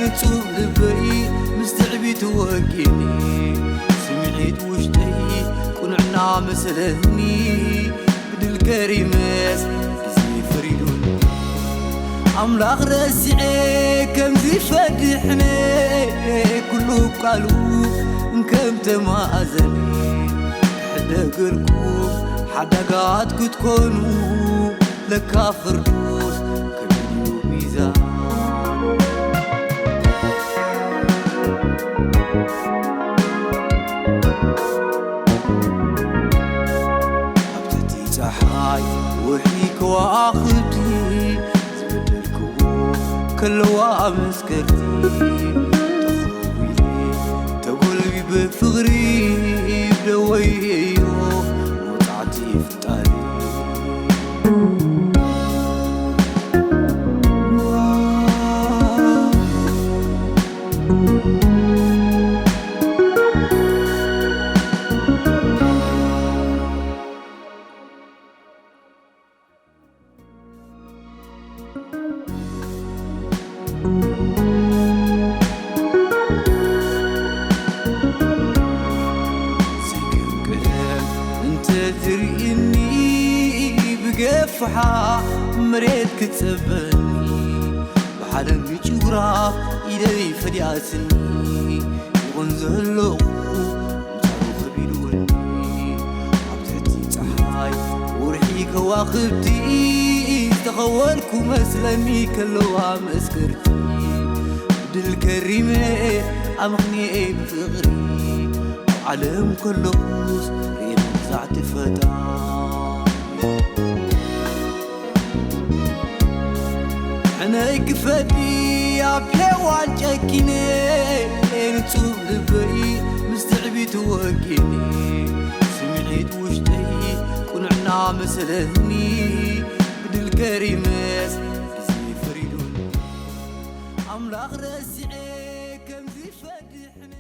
ንጹብ ልበይ ምስ ትዕቢት ወጊነ፣ ስምዒት ውሽጠይ ቁንዕና መሰለኒ፣ ብድል ከሪመስ እዚ ፈሪዱኒ። ኣምላኽ ረሲዐ ከምዚ ፈድሕነ፣ ኩሉ ቃሉ እንከም ተማእዘነ፣ ክሕደገልኩም ሓዳጋት ክትኮኑ፣ ለካ ፍርዱስ ከቢድ እዩ ሚዛን። ኣብ ትሕቲ ጸሓይ ወርሒ ከዋኽብቲ፣ ዝበደልክዎ ከለዋ መስከርቲ፣ ተኸዊለ ተጎልቢ ብፍቕሪ፣ ብደወዮ መውጻዕቲ ፍጣሪ። ዘይከም ቀደም እንተ ዝርእየኒ ብገፍሓ መሬት ክትጸበኒ፣ ብሓደን ብጭጉራ ኢደይ ፈዲኣትኒ፣ ይኹን ዘለኹ ምጻሩ ከቢድወኒ፣ ኣብ ትሕቲ ጸሓይ ወርሒ ከዋኽብቲ ዝተኸወልኩ መስለኒ ከለዋ መስከርቲ፣ ድል ከሪመ ኣምኽንየይ ብፍቕሪ፣ ኣብ ዓለም ከለኹስ ርእየ መግዛዕቲ ፈጣሪ። ሕነይ ክፈዲ ኣብ ሔዋን ጨኪነ፣ ንጹብ ልበይ ምስ ትዕቢት ወጊነ፣ ስምዒት ውሽጠይ ቁንዕና መሰለኒ፣ ብድል ከሪመስ እዚ ፈሪዱኒ። ኣምላኽ ረሲዐ ከምዚ ፈድሕነ።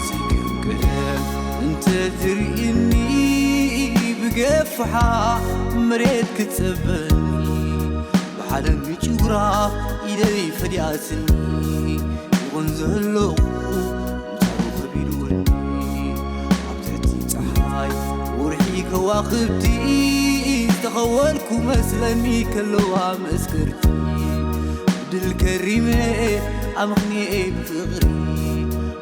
ዘይከም ቀደም እንተ ዝርእየኒ ብገፍሓ መሬት ክትጸበኒ፣ ብዓለም ምጭውራፍ ኢደይ ፈዲኣትኒ። ይኹን ዘለኹ ምሳሩ ከቢድወኒ፣ ኣብ ትሕቲ ጸሓይ ወርሒ ከዋኽብቲ ዝተኸወልኩ መስለኒ ከለዋ መስከርቲ። ድል ከሪመ ኣምኽንየይ ብፍቕሪ፣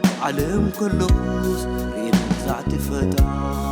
ኣብ ዓለም ከለኹስ ርኤ መግዛዕቲ ፈጣሪ።